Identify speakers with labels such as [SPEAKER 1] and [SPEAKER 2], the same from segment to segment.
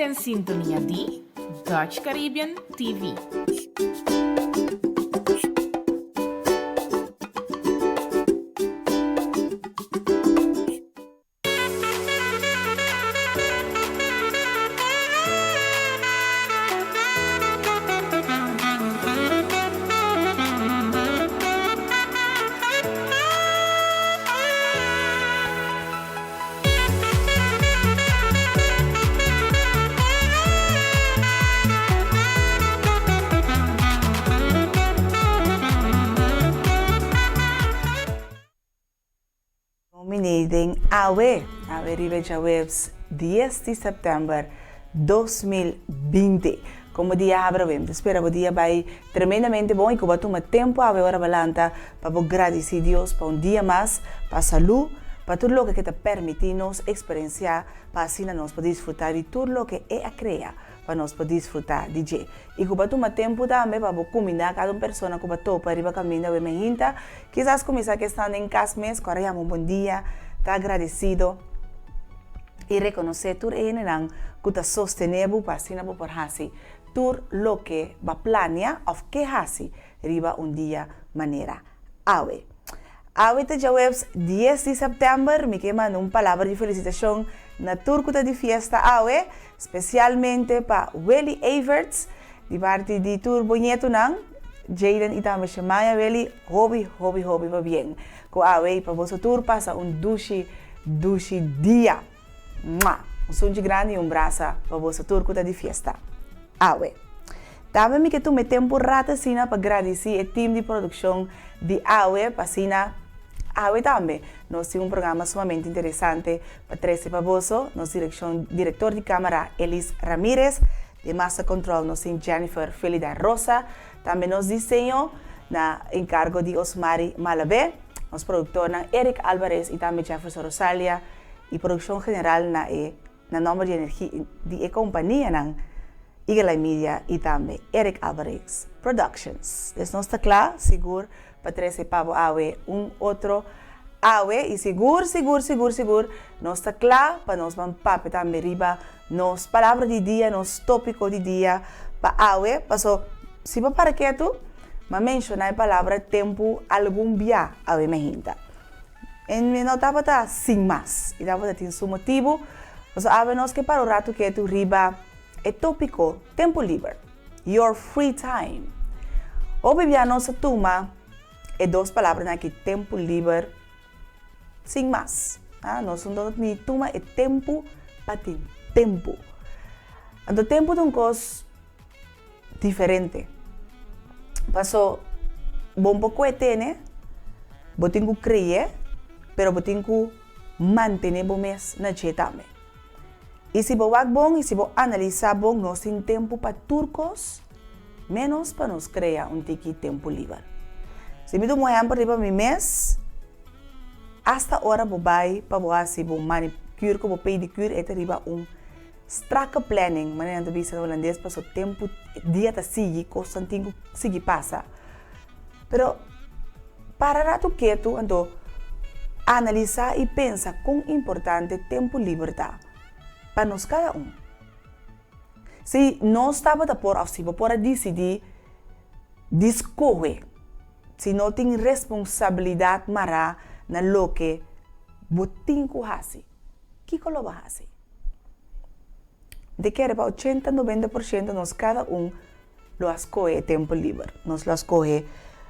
[SPEAKER 1] den sintonia di Dutch Caribbean TV.
[SPEAKER 2] Nomini den awe, awe riba e djaweps dies di sèptèmber 2020. Komo dia habra awe, mi ta spera bo dia bai tremendamente bon i ku bo a tuma tempu awe ora bo lanta pa bo gradisí Dios pa un dia mas, pa salú, pa tur loke ke ta permití nos eksperensiá, pa asina nos por disfrutá di tur loke E a krea pa nos por disfrutá di dje. I ku bo a tuma tempu tambe pa bo kumindá kada un persona ku bo a topa riba kaminda awe meinta, kisas kuminsá ku esnan den kas mes ku a yama un bon dia, ta agradesido i rekonosé tur e hendenan ku ta sostené bo pa asina bo por hasi tur loke bo a plania òf ke hasi riba un dia manera awe. Awe ta djaweps dies di sèptèmber, mi ke manda un palabra di felisitashon na tur ku ta di fiesta awe, spesialmente pa Willy Everts, di parti di tur bo ñetunan, Jayden i tambe Shemaya. Willy, hopi, hopi, hopi pabien ku awe i pa boso tur pasa un dushi, dushi dia. Mua! Un sunchi grandi i un brasa pa boso tur ku ta di fiesta awe. Tambe mi ke tuma e tempu rat asina pa gradisí e tim di produkshon di awe pa asina awe tambe nos tin un programa sumamente interesante pa trese pa boso. Nos direkshon direktor di kamara Elis Ramirez, den master control nos tin Jennifer Felida Rosa, tambe nos diseño na enkargo di Osmari Malabé, nos produktornan Eric Alvarez i tambe Jefferson Rosalia, i produkshon general na e na nòmber di energi di e kompanianan Eagle Eye Media i tambe Eric Alvarez Productions. Des nos ta kla sigur pa trese pa bo awe un otro awe i sigur sigur sigur sigur nos ta kla pa nos ban papia tambe riba nos palabra di dia, nos topiko di dia pa awe paso si bo para ketu m'a menshoná e palabra tempu algun bia awe mehinta. E no tabata sin mas, e tabata tin su motibu. Pasobra awe nos ke para un ratu ketu riba e topiko tempu liber, your free time. Hopi bia nos a tuma e dos palabranan aki tempu liber sin mas. Nos no ta ni tuma e tempu pa tin tempu. Anto tempu ta un kos diferente. Paso bo por koe tene, bo tin ku kreye, pero bo tin ku mantene bo mes na dje tambe. I si bo wak bon i si bo analisá bon nos tin tempu pa tur kos, ménos pa nos krea un tiki tempu liber. Si mi tuma un ehèmpel riba mi mes, asta ora bo bai pa bo hasi bo manikür ku bo pedikür e ta riba un Strakke planning, manera nan ta bisa na holandes, paso tempu dia ta sigui, kosnan tin ku sigui pasa. Pero para ratu ketu anto analisá i pensa kon importante tempu liber ta pa nos kada un. Si nos tabata por òf si bo por a disidí di skohe, si no tin responsabilidat mará na loke bo tin ku hasi, Kiko lo bo hasi? Di kere pa ochenta, noventa por shento nos kada un lo a skohe e tempu liber. Nos lo a skohe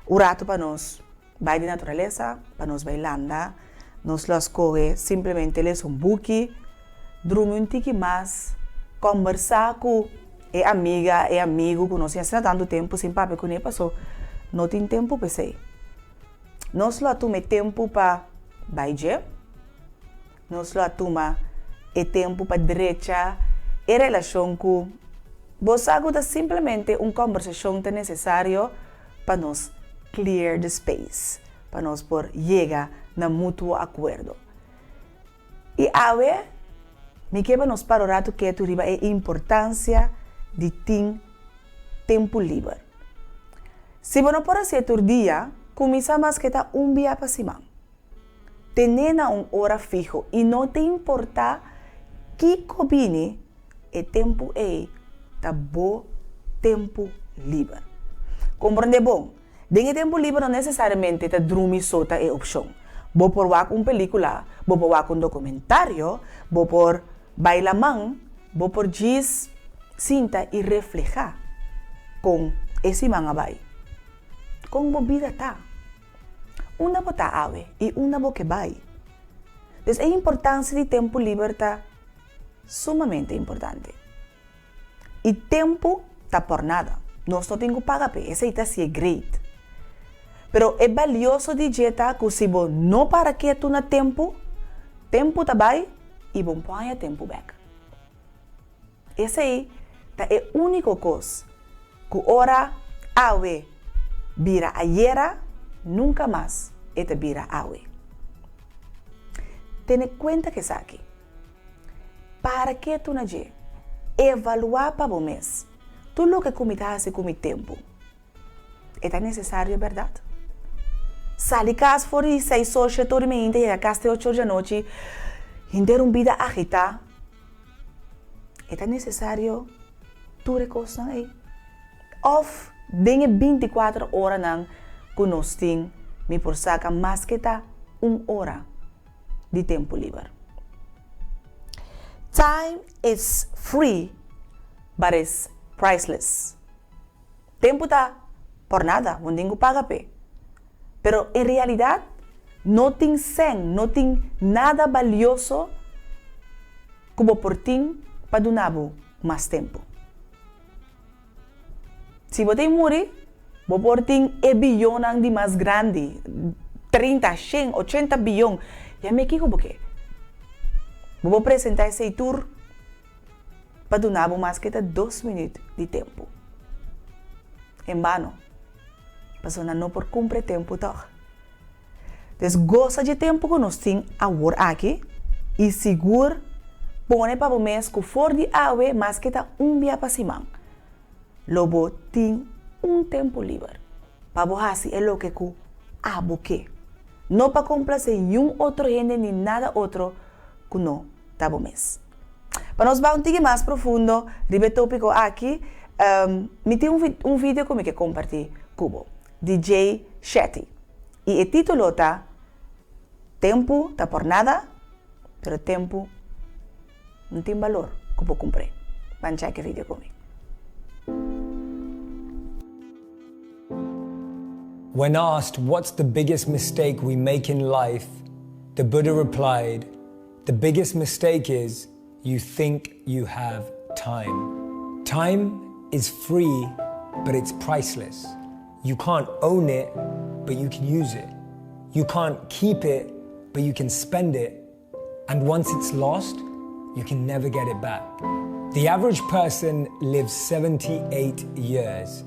[SPEAKER 2] un ratu pa nos bai di naturalesa, pa nos bai landa. Nos lo a skohe simplemente lesa un buki, drumi un tiki mas, kòmbersá ku e amiga, e amigu ku nos tin asina tantu tempu sin papia kuné paso no tin tempu p'esei. Nos lo a tuma e tempu pa bai dje. Nos lo a tuma e tempu pa drecha e relashon ku bo sa ku ta simplemente un kòmbersashon ta nesesario pa nos clear the space, pa nos por yega na mutuo akuerdo. I awe mi ke pa nos para un ratu ketu riba e importansia di tin tempu liber. Si bo no por hasié tur dia, kuminsá maske ta un bia pa siman. Ten'é na un ora fiho i no ta importá kiko bini. E tempu ei ta bo tempu liber. Komprondé bon, den e tempu liber no nesesariamente ta drumi so ta e opshon. Bo por wak un pelíkula, bo por wak un dokumentario, bo por bai laman, bo por djis sinta i reflehá kon e siman a bai. Kon bo bida ta? Unda bo ta awe i unda bo ke bai? Pues e importansia di tempu liber ta sumamente importante. I tempu ta por nada. Nos no tin ku paga p'e, esei ta hasié great. Pero e balioso di dje ta ku si bo no para ketu na tempu, tempu ta bai i bo no por haña tempu bèk. Esei ta e úniko kos ku ora awe bira ayera, nunka mas e ta bira awe. Tene kuenta ku esaki. Para ketu na dje. Evaluá pa bo mes tur loke ku mi ta hasi ku mi tempu. E ta nesesario bèrdat? Sali kas for di seis or, shete or di mainta yega kas te ocho or di anochi, henter un bida agitá. E ta nesesario tur e kosnan ei? Òf den e binti kuater oranan ku nos tin mi por saka maske ta un ora di tempu liber? Time is free but is priceless. Tempu ta por nada, bo no tin ku paga p'e. Pero en realidat no tin sèn, no tin nada balioso ku bo por tin pa duna bo mas tempu. Si bo tin muri, bo por tin e biyonnan di mas grandi, 30, 100, 80 biyon, yam'é kiko bo ke. Bo por presentá esei tur pa duna bo maske ta dos minüt di tempu. En bano, pasobra nan no por kumpra e tempu tòg. Des gosa dje tempu ku nos tin awor aki i sigur pone pa bo mes ku for di awe maske ta un bia pa siman, lo bo tin un tempu liber pa bo hasi e loke ku abo ke, no pa komplasé niun otro hende ni nada otro ku no ta bo mes. Pa nos bai un tiki mas profundo riba e tópiko aki, mi tin un video ku mi ke kompartí ku bo, di Jay Shetty, i e título ta Tempu ta por nada, pero tempu no tin balor ku bo kumpr'é. Ban chèk e video ku mi.
[SPEAKER 3] When asked what's the biggest mistake we make in life, the Buddha replied, The biggest mistake is you think you have time. Time is free, but it's priceless. You can't own it, but you can use it. You can't keep it, but you can spend it. And once it's lost, you can never get it back. The average person lives 78 years.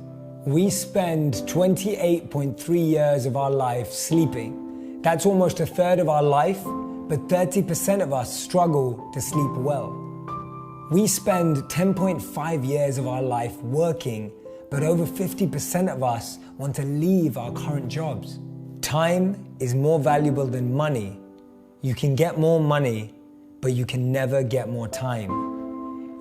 [SPEAKER 3] We spend 28.3 years of our life sleeping. That's almost a third of our life, but 30% of us struggle to sleep well. We spend 10.5 years of our life working, but over 50% of us want to leave our current jobs. Time is more valuable than money. You can get more money, but you can never get more time.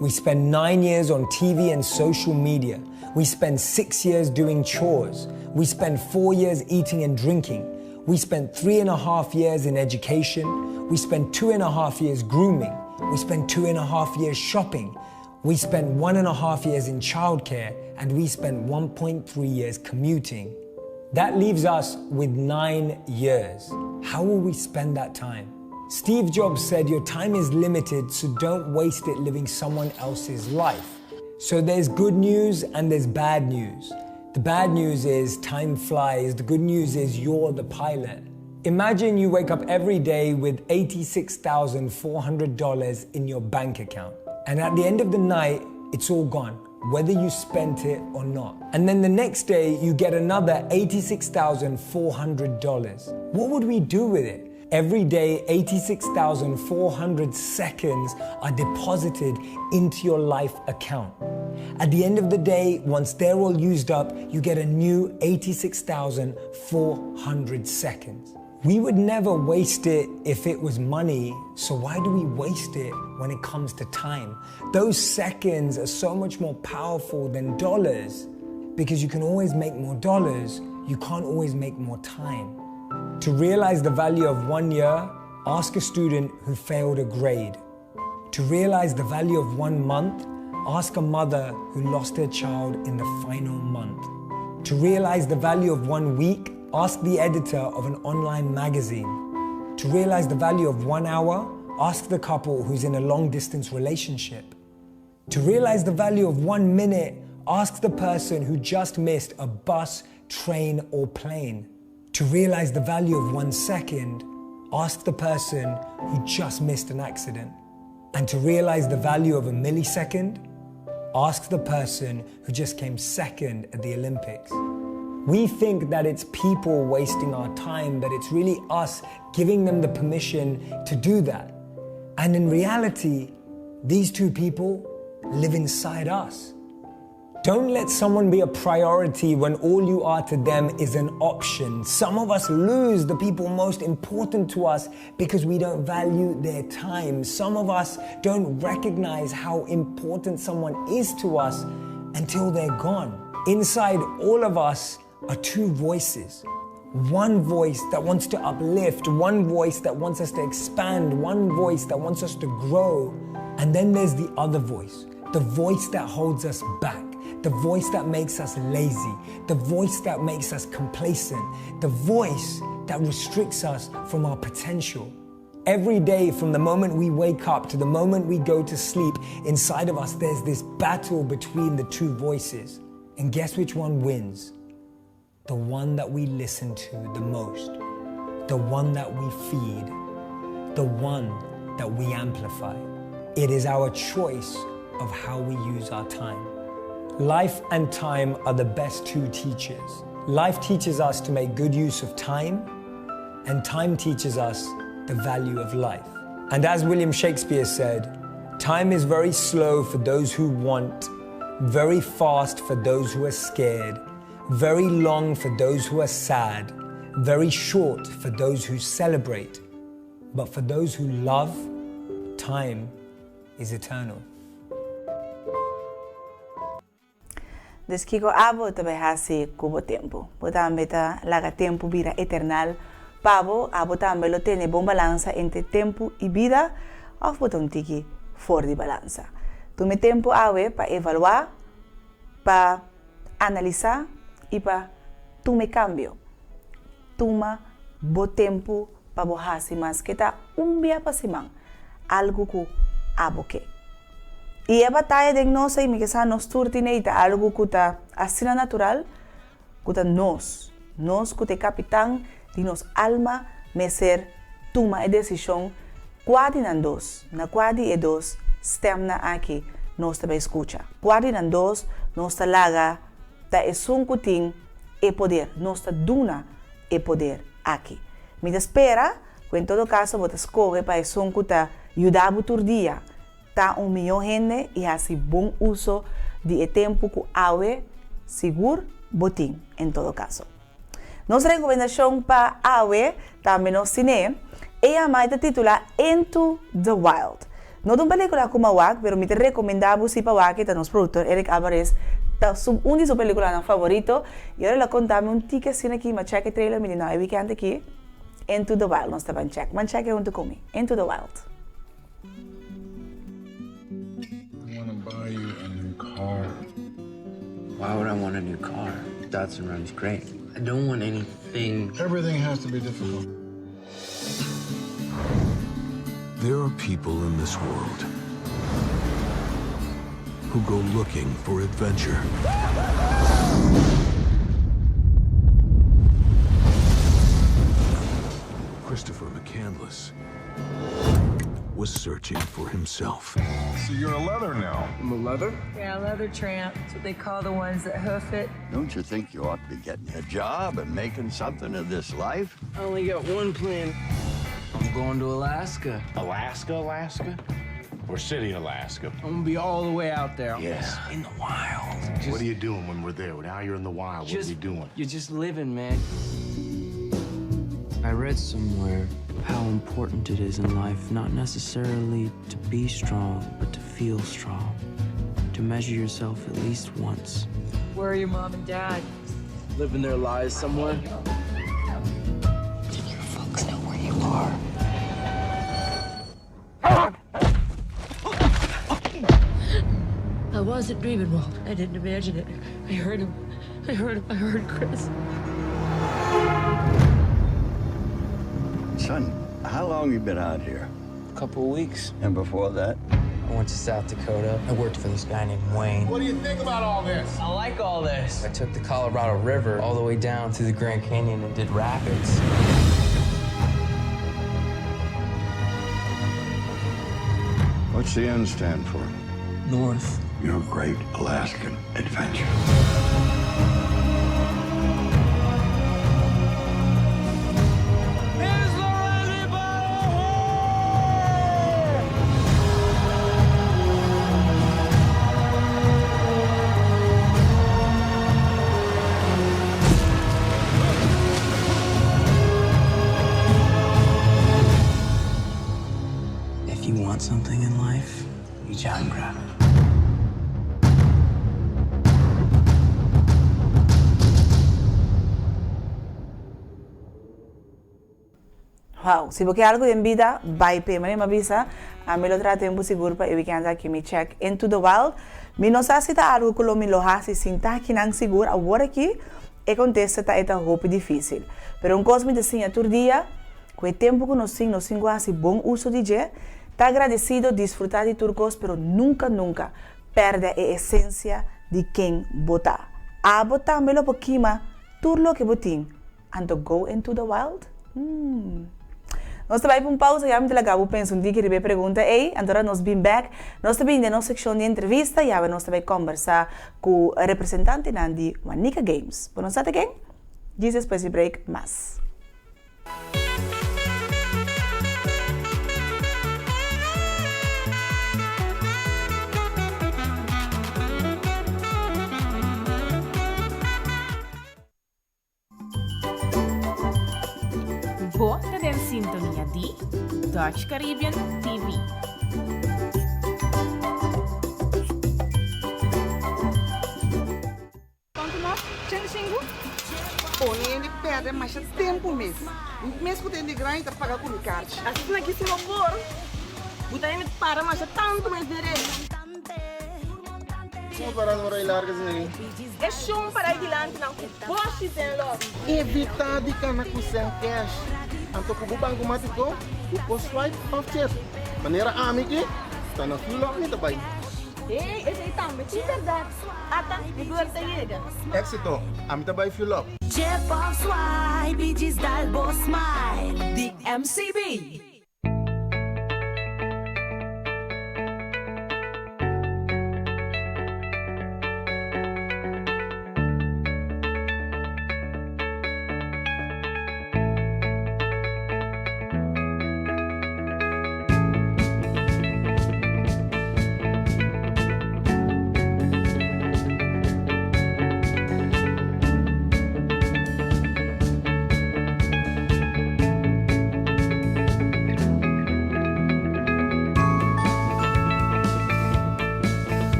[SPEAKER 3] We spend 9 years on TV and social media. We spend 6 years doing chores. We spend 4 years eating and drinking. We spend 3.5 years in education. We spend 2.5 years grooming. We spend 2.5 years shopping. We spend 1.5 years in childcare, and we spend 1.3 years commuting. That leaves us with 9 years. How will we spend that time? Steve Jobs said your time is limited, so don't waste it living someone else's life. So there's good news and there's bad news. The bad news is time flies. The good news is you're the pilot. Imagine you wake up every day with $86,400 in your bank account. And at the end of the night, it's all gone, whether you spent it or not. And then the next day, you get another $86,400. What would we do with it? Every day, 86,400 seconds are deposited into your life account. At the end of the day, once they're all used up, you get a new 86,400 seconds. We would never waste it if it was money, so why do we waste it when it comes to time? Those seconds are so much more powerful than dollars because you can always make more dollars, you can't always make more time. To realize the value of one year, ask a student who failed a grade. To realize the value of one month, ask a mother who lost her child in the final month. To realize the value of one week, ask the editor of an online magazine. To realize the value of one hour, ask the couple who's in a long distance relationship. To realize the value of one minute, ask the person who just missed a bus, train, or plane. To realize the value of one second, ask the person who just missed an accident. And to realize the value of a millisecond, ask the person who just came second at the Olympics. We think that it's people wasting our time, but it's really us giving them the permission to do that. And in reality, these two people live inside us. Don't let someone be a priority when all you are to them is an option. Some of us lose the people most important to us because we don't value their time. Some of us don't recognize how important someone is to us until they're gone. Inside all of us are two voices. One voice that wants to uplift, one voice that wants us to expand, one voice that wants us to grow. And then there's the other voice, the voice that holds us back, the voice that makes us lazy, the voice that makes us complacent, the voice that restricts us from our potential. Every day, from the moment we wake up to the moment we go to sleep, inside of us there's this battle between the two voices. And guess which one wins? The one that we listen to the most, the one that we feed, the one that we amplify. It is our choice of how we use our time. Life and time are the best two teachers. Life teaches us to make good use of time, and time teaches us the value of life. And as William Shakespeare said, time is very slow for those who want, very fast for those who are scared, very long for those who are sad, very short for those who celebrate. But for those who love, time is eternal.
[SPEAKER 2] Dus kiko abo ta bai hasi ku bo tempu? Bo tambe ta laga tempu bira eternal pa bo? Abo tambe lo tene bon balansa entre tempu i bida òf bo ta un tiki for di balansa? Tuma e tempu awe pa evaluá, pa analisá i pa tuma e kambio. Tuma bo tempu pa bo hasi maske ta un bia pa siman algu ku abo ke. I e bataya den nos ei mi ke sa nos tur tin ei ta algu ku ta asina natural ku ta nos, nos ku ta e kapitan di nos alma mester tuma e desishon kua di nan dos, na kua di e dos stemnan aki nos ta bai skucha, kua di nan dos nos ta laga ta esun ku tin e poder, nos ta duna e poder aki. Mi ta spera ku en todo kaso bo ta skohe pa esun ku ta yuda bo tur dia ta un mihó hende i hasi bon uso di e tempu ku awe sigur bo tin en todo kaso. Nos rekomendashon pa awe tambe nos tine, e yama e ta titulá Into the Wild. No ta un pelikula ku m'a wak, pero mi ta rekomendá bo si pa wak e ta nos produktor Eric Alvarez ta su un di su pelikulanan favorito i ora el a konta mi un tiki asina aki m'a chèk e trailer mi di no e wikènt aki Into the Wild nos ta ban chèk. Ban chèk e huntu ku mi Into the Wild.
[SPEAKER 4] I wanna buy you a new car.
[SPEAKER 5] Why would I want a new car? Datsun runs great. I don't want anything.
[SPEAKER 4] Everything has to be difficult.
[SPEAKER 6] There are people in this world who go looking for adventure. Christopher McCandless was searching for himself.
[SPEAKER 4] So you're a leather now.
[SPEAKER 7] I'm a leather?
[SPEAKER 8] Yeah, leather tramp. That's what they call the ones that hoof it.
[SPEAKER 9] Don't you think you ought to be getting a job and making something of this life?
[SPEAKER 7] I only got one plan. I'm going to Alaska.
[SPEAKER 10] Alaska, Alaska? Or city, Alaska?
[SPEAKER 7] I'm gonna be all the way out there.
[SPEAKER 10] Yeah.
[SPEAKER 7] In the wild.
[SPEAKER 10] Just, what are you doing when we're there? Now you're in the wild.
[SPEAKER 7] Just,
[SPEAKER 10] what are you doing?
[SPEAKER 7] You're just living, man.
[SPEAKER 5] I read somewhere how important it is in life not necessarily to be strong, but to feel strong. To measure yourself at least once.
[SPEAKER 8] Where are your mom and dad?
[SPEAKER 7] Living their lives somewhere.
[SPEAKER 8] Did your folks know where you are? I wasn't dreaming, Walt. I didn't imagine it. I heard him. I heard him. I heard Chris.
[SPEAKER 9] Son, how long you been out here?
[SPEAKER 5] A couple weeks.
[SPEAKER 9] And before that?
[SPEAKER 5] I went to South Dakota. I worked for this guy named Wayne.
[SPEAKER 4] What do you think about all this?
[SPEAKER 5] I like all this. I took the Colorado River all the way down through the Grand Canyon and did rapids.
[SPEAKER 9] What's the N stand for?
[SPEAKER 5] North.
[SPEAKER 9] Your great Alaskan adventure.
[SPEAKER 5] If you want something in life, reach out and grab it.
[SPEAKER 2] Wow, si bo ke algu den bida, bai p'e. Manera mi a bisa, ami lo traha tempu sigur pa e weekend aki mi check Into the Wild. Mi no sa si ta algu ku lo mi lo hasi sin ta kinan sigur awor aki, e kontesta ta e ta hopi difisil. Pero un kos mi ta siña tur dia, ku e tempu ku nos tin, nos tin ku hasi bon uso di dje, ta agradesido, disfrutá di tur kos, pero nunka nunka pèrdè e esensia di ken bo ta. Abo tambe lo por kima tur loke bo tin. Anto go into the wild? Hmm. Nos ta bai pa un pausa ya mi ta laga bo pensa un tiki riba e pregunta ei, anto ora nos bin bek nos ta bin den nos sekshon di entrevista ya nos ta bai kombersa ku representantenan di Wanica Games. Bo no sa ta ken? Djis despues di break mas.
[SPEAKER 1] Bo ta den sintonia di Dutch Caribbean TV.
[SPEAKER 11] Cuanto mas? 85? Pone hende perde masha tempu mes. Mes ku ta hende grandi ta paga ku mi karchi.
[SPEAKER 12] Asina ki si bo por, bo ta hende para masha tantu mes dere.
[SPEAKER 4] Como para no rei larga asina ei?
[SPEAKER 12] E shon para e dilanti nan ku boshi den los.
[SPEAKER 4] Evitá di kana ku sèn kèsh. Anto ku bo bankomatiko, bo por swipe òf chip. Manera ami ki ta na Fuel Up mi ta bai.
[SPEAKER 12] Hey, esei tambe tin bèrdat. Ata, mi bùrt ta yega.
[SPEAKER 4] Éksito! Ami ta bai Fuel Up.
[SPEAKER 13] Chip òf swipe i djis dal bo smile di MCB.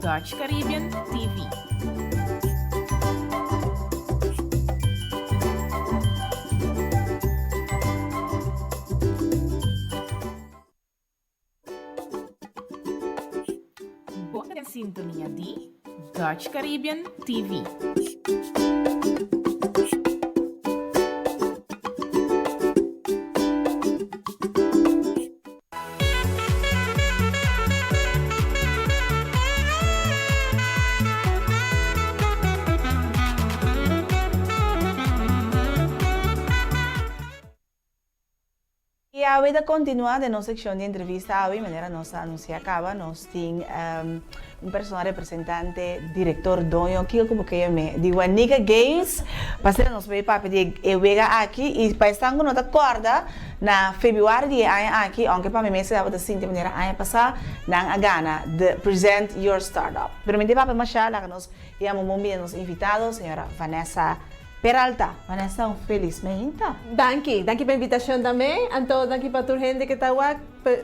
[SPEAKER 1] Dutch Caribbean TV. Bo ta den sintonia di Dutch Caribbean TV.
[SPEAKER 2] I awe ta kontinuá den nos sekshon di entrevista awe, manera nos a anunsiá kaba, nos tin un persona representante, direktor, doño, kiko ku bo ke yam'é, di Wanika Games, pa asina nos por papia di e wega aki i pa esnan ku no ta kòrda, na febrüari di e aña aki, ounke pa mi mes tabata sinti manera aña pasá, nan a gana the Present Your Startup. Pero mi ta papia mashá, laga nos yama un bon bini nos invitado, señora Vanessa Peralta. Vanessa, un felis meinta.
[SPEAKER 14] Danki, danki pa invitacion tambe, anto danki pa tur hende ke ta wak,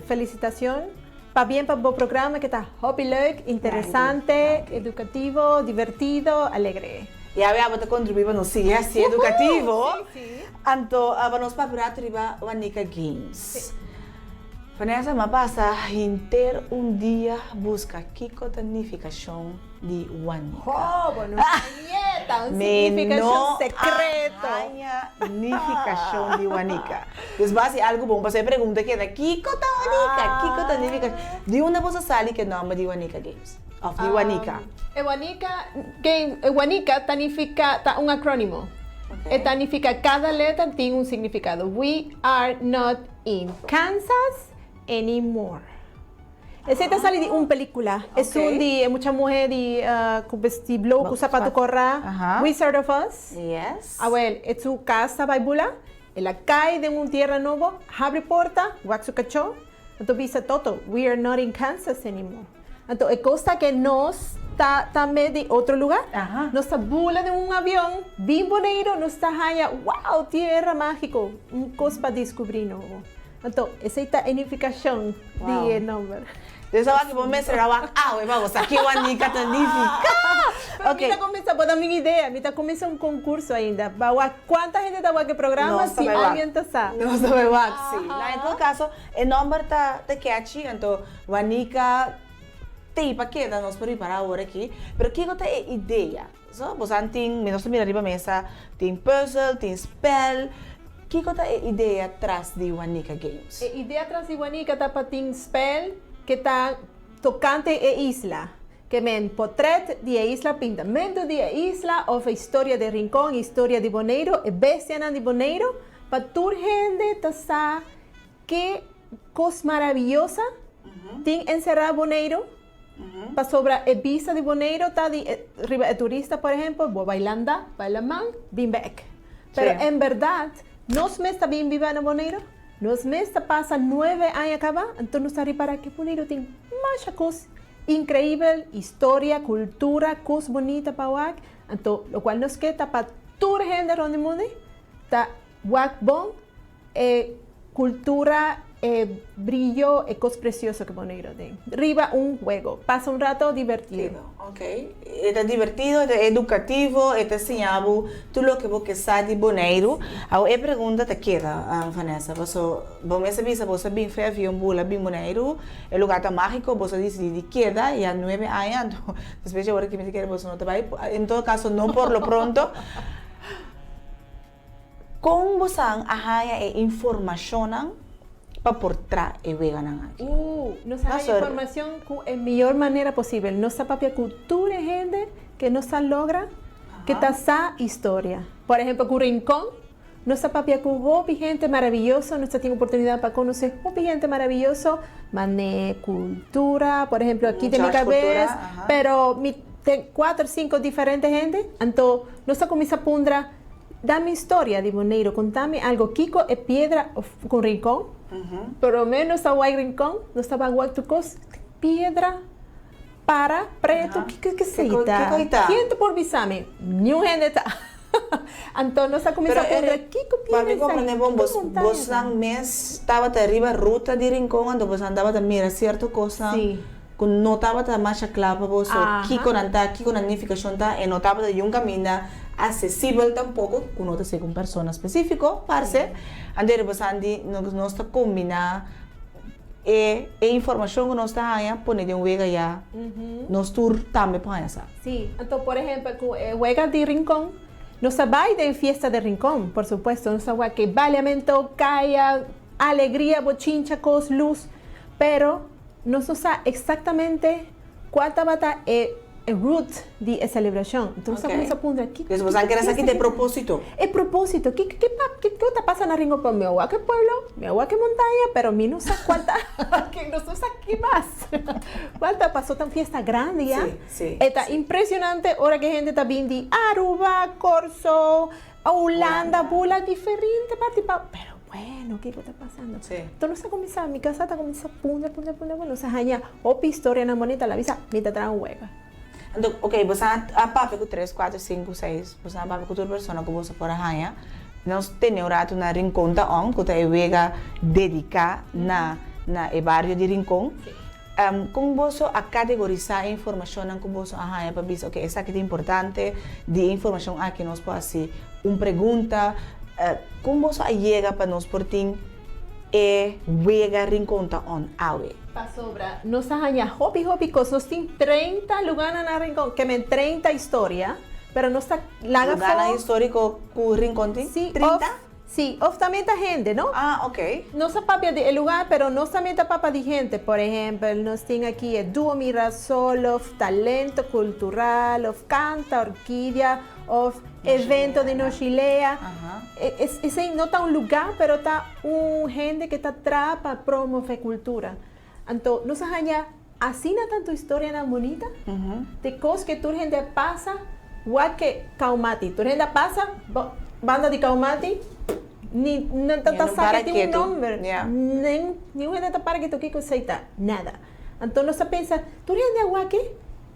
[SPEAKER 14] felicitacion, pabien pa bo programa ke ta hopi leuk, interesante, educativo, divertido, alegre.
[SPEAKER 2] Ya wea bo ta contribui pa nos sigui haci educativo, anto pa nos papia un rato riba Wanika Games. Vanessa, mi a pasa henter un dia busca kico ta nificacion di Wanika.
[SPEAKER 14] Oh, bo no hañ'é, un signifikashon sekreto.
[SPEAKER 2] Mi no a haña nifikashon di Wanika. Dus bo hasi algu bon, pasobra e pregunta keda, kiko ta Wanika? Kiko ta nifikashon? Di unda boso sali ku e nòmber di Wanika Games? Òf di Wanika?
[SPEAKER 14] E Wanika Games, e Wanika ta nifiká, ta un akrónimo. E ta nifiká, kada letra tin un signifikado. We are not in Kansas anymore. Esei ta sali di un pelicula. Esun di e mucha muhe di cu besti blou cu zapato corra, Wizard of Oz. Awel, e su cas ta bay bula, el a cay den un tierra nobo, habri porta, wak su cachó, anto bisa Toto, we are not in Kansas anymore. Anto e cos ta ke nos ta tambe di otro lugar, nos ta bula den un avion bin Boneiru, nos ta haya, wow, tierra magico, un cos pa descubri nobo. Anto, esei ta e nifikashon di e nomber.
[SPEAKER 2] Dus awor ki bo mester a wak awe pa bo sa ke Wanika ta nifiká.
[SPEAKER 14] Pero mi ta kuminsá, bo ta mi idea, mi ta kuminsá un konkurso ainda pa wak kuanta hende ta wak e programa, si alguien ta sa.
[SPEAKER 2] Nos ta bai wak, si. Na en todo kaso, e nomber ta catchy, anto Wanika t'ei pa keda, nos por ripará awor aki. Pero kiko ta e idea? So, bosan tin, mi nos ta mira riba mesa, tin puzzel, tin spel. Kiko ta e idea tras di Wanika Games?
[SPEAKER 14] E idea tras di Wanika ta pa tin spel ke ta tokante e isla. Ke men potret di e isla, pintamentu di e isla of e historia di Rincon, historia di Boneiru, e bestianan di Boneiru, pa tur hende ta sa ke kos maraviyosa tin enserá Boneiru. Pasobra e bista di Boneiru ta di riba e turista, por ehempel, bo bai landa, bai laman, bin bek. Pero en berdad, nos mes ta bin biba na Boneiru, nos mes ta pasa nuebe aña kaba, anto nos ta ripara ke Boneiru tin masha kos inkreibel, historia, kultura, kos bunita pa wak. Anto lokual nos ke ta pa tur hende rond di mundu ta wak bon E cultura, e brillo, e cos precioso ke Boneiru tin. Riba un juego. Pasa un rato divertido.
[SPEAKER 2] Ok. E ta divertido, e ta educativo, e ta siña bo tur loke bo ke sa di Boneiru. Awor e pregunta ta keda, Vanessa, paso bo mes a bisa bo sa bin fe avion bula bin Boneiru, e lugar ta magico, bo sa dicidi di keda ya nuebe aña, anto despues di awor aki mi ta kere boso no ta bai, en todo caso no por lo pronto. Kon bosan a haña e informashonnan pa por tra e weganan aki?
[SPEAKER 14] Nos a haña informashon ku e miyor manera posibel. Nos ta papia ku tur e hende ke nos ta logra ke ta sa historia. Por ehempel ku Rincon, nos ta papia ku hopi hende maraviyoso, nos ta tin oportunidat pa konosé hopi hende maraviyoso, man'é kultura, por ehempel aki den mi kabes, pero mi ten kuater, sinku diferente hende, anto nos ta kuminsá pundra. Da mi historia di Boneiru, konta mi algo kiko e piedra of ku rincon, prome nos ta wak rincon, nos ta ban wak tur kos, piedra para pretu, kiko esei ta? Kien ta por bisa mi? Niun hende ta. Anto nos a kuminsa puntra kiko piedra
[SPEAKER 2] esei,
[SPEAKER 14] kiko montaña
[SPEAKER 2] ta? Bosnan mes tabata riba ruta di rincon anto bosnan tabata mira sierto kosnan?
[SPEAKER 14] Si.
[SPEAKER 2] Ku no tabata masha kla pa boso kiko nan ta, kiko nan nifikashon ta, e no tabata di un kaminda asesibel tampoko, ku no ta segun persona spesífiko, parse. Anto e riba di nos ta kombiná e e informashon ku nos ta haña pone den wega ya nos tur tambe por haña sa.
[SPEAKER 14] Sí, anto por ehempel ku e wega di Rincon, nos ta bai den fiesta di Rincon, por supuesto, nos ta wak e baliamento, kaya, alegria, bochincha, kos, lus, pero Nos no sa eksaktamente kua tabata e root di e selebrashon. Enton nos a kuminsá puntra, Ki,
[SPEAKER 2] Entonces boso a kere sa ki ta e propósito?
[SPEAKER 14] E propósito. Ki, ki, kiko ta pasa na Rincon? Mi a wak e pueblo, mi a wak e montaña, pero mi no sa kual ta, nos no sa ki mas. Kual ta, pasó ta un fiesta grandi ya.
[SPEAKER 2] Sí, sí.
[SPEAKER 14] E ta impresionante ora ku e hende ta bin di Aruba, Kòrsou, Hulanda, bula diferente parti pa, pero bueno, kiko ta pasando?
[SPEAKER 2] Sí.
[SPEAKER 14] Enton nos a kuminsá, mi kasá ta kuminsá puntra, puntra, puntra, puntra, nos a haña hopi historianan bonita, la bisa, mi ta traha un wega.
[SPEAKER 2] Anto, ok, boso a papia ku tres, kuater, sinku, seis, boso a papia ku tur persona ku boso por a haña. Nos tene un ratu na Rincon ta on, ku ta e wega dediká na na e bario di Rincon.
[SPEAKER 14] Sí.
[SPEAKER 2] Kon boso a kategorisá e informashonnan ku boso a haña pa bisa, oke, esaki ta importante, di e informashon aki nos por hasi un pregunta? Kon boso a yega pa nos por tin e wega Rincon ta on awe?
[SPEAKER 14] Pasobra nos a haña hopi hopi kos, nos tin 30 lugánan na Rincon, ke men 30 historia, pero nos ta laga afó.
[SPEAKER 2] Lugánan históriko ku Rincon tin?
[SPEAKER 14] Sí,
[SPEAKER 2] 30?
[SPEAKER 14] Sí, of también ta hende, no?
[SPEAKER 2] Ah, ok.
[SPEAKER 14] Nos a papia di e lugar, pero nos también ta papia di hende. Por ehempel, nos tin aki e Duo Mirasol, of Talento Cultural, of Canta Orquídea, of Evento di Noshilea. Esey no ta un lugar, pero ta un hende ke ta traha pa promove cultura. Anto, nos a haña asina tanto historianan bunita, di kos ke tur hende a pasa, wak ke Kaumati. Tur hende a pasa banda di Kaumati, ni nan ta sa ke tin un nomber. Niun hende ta para ketu kiko esei ta, nada. Anto nos ta pensa, tur hende a wak ke,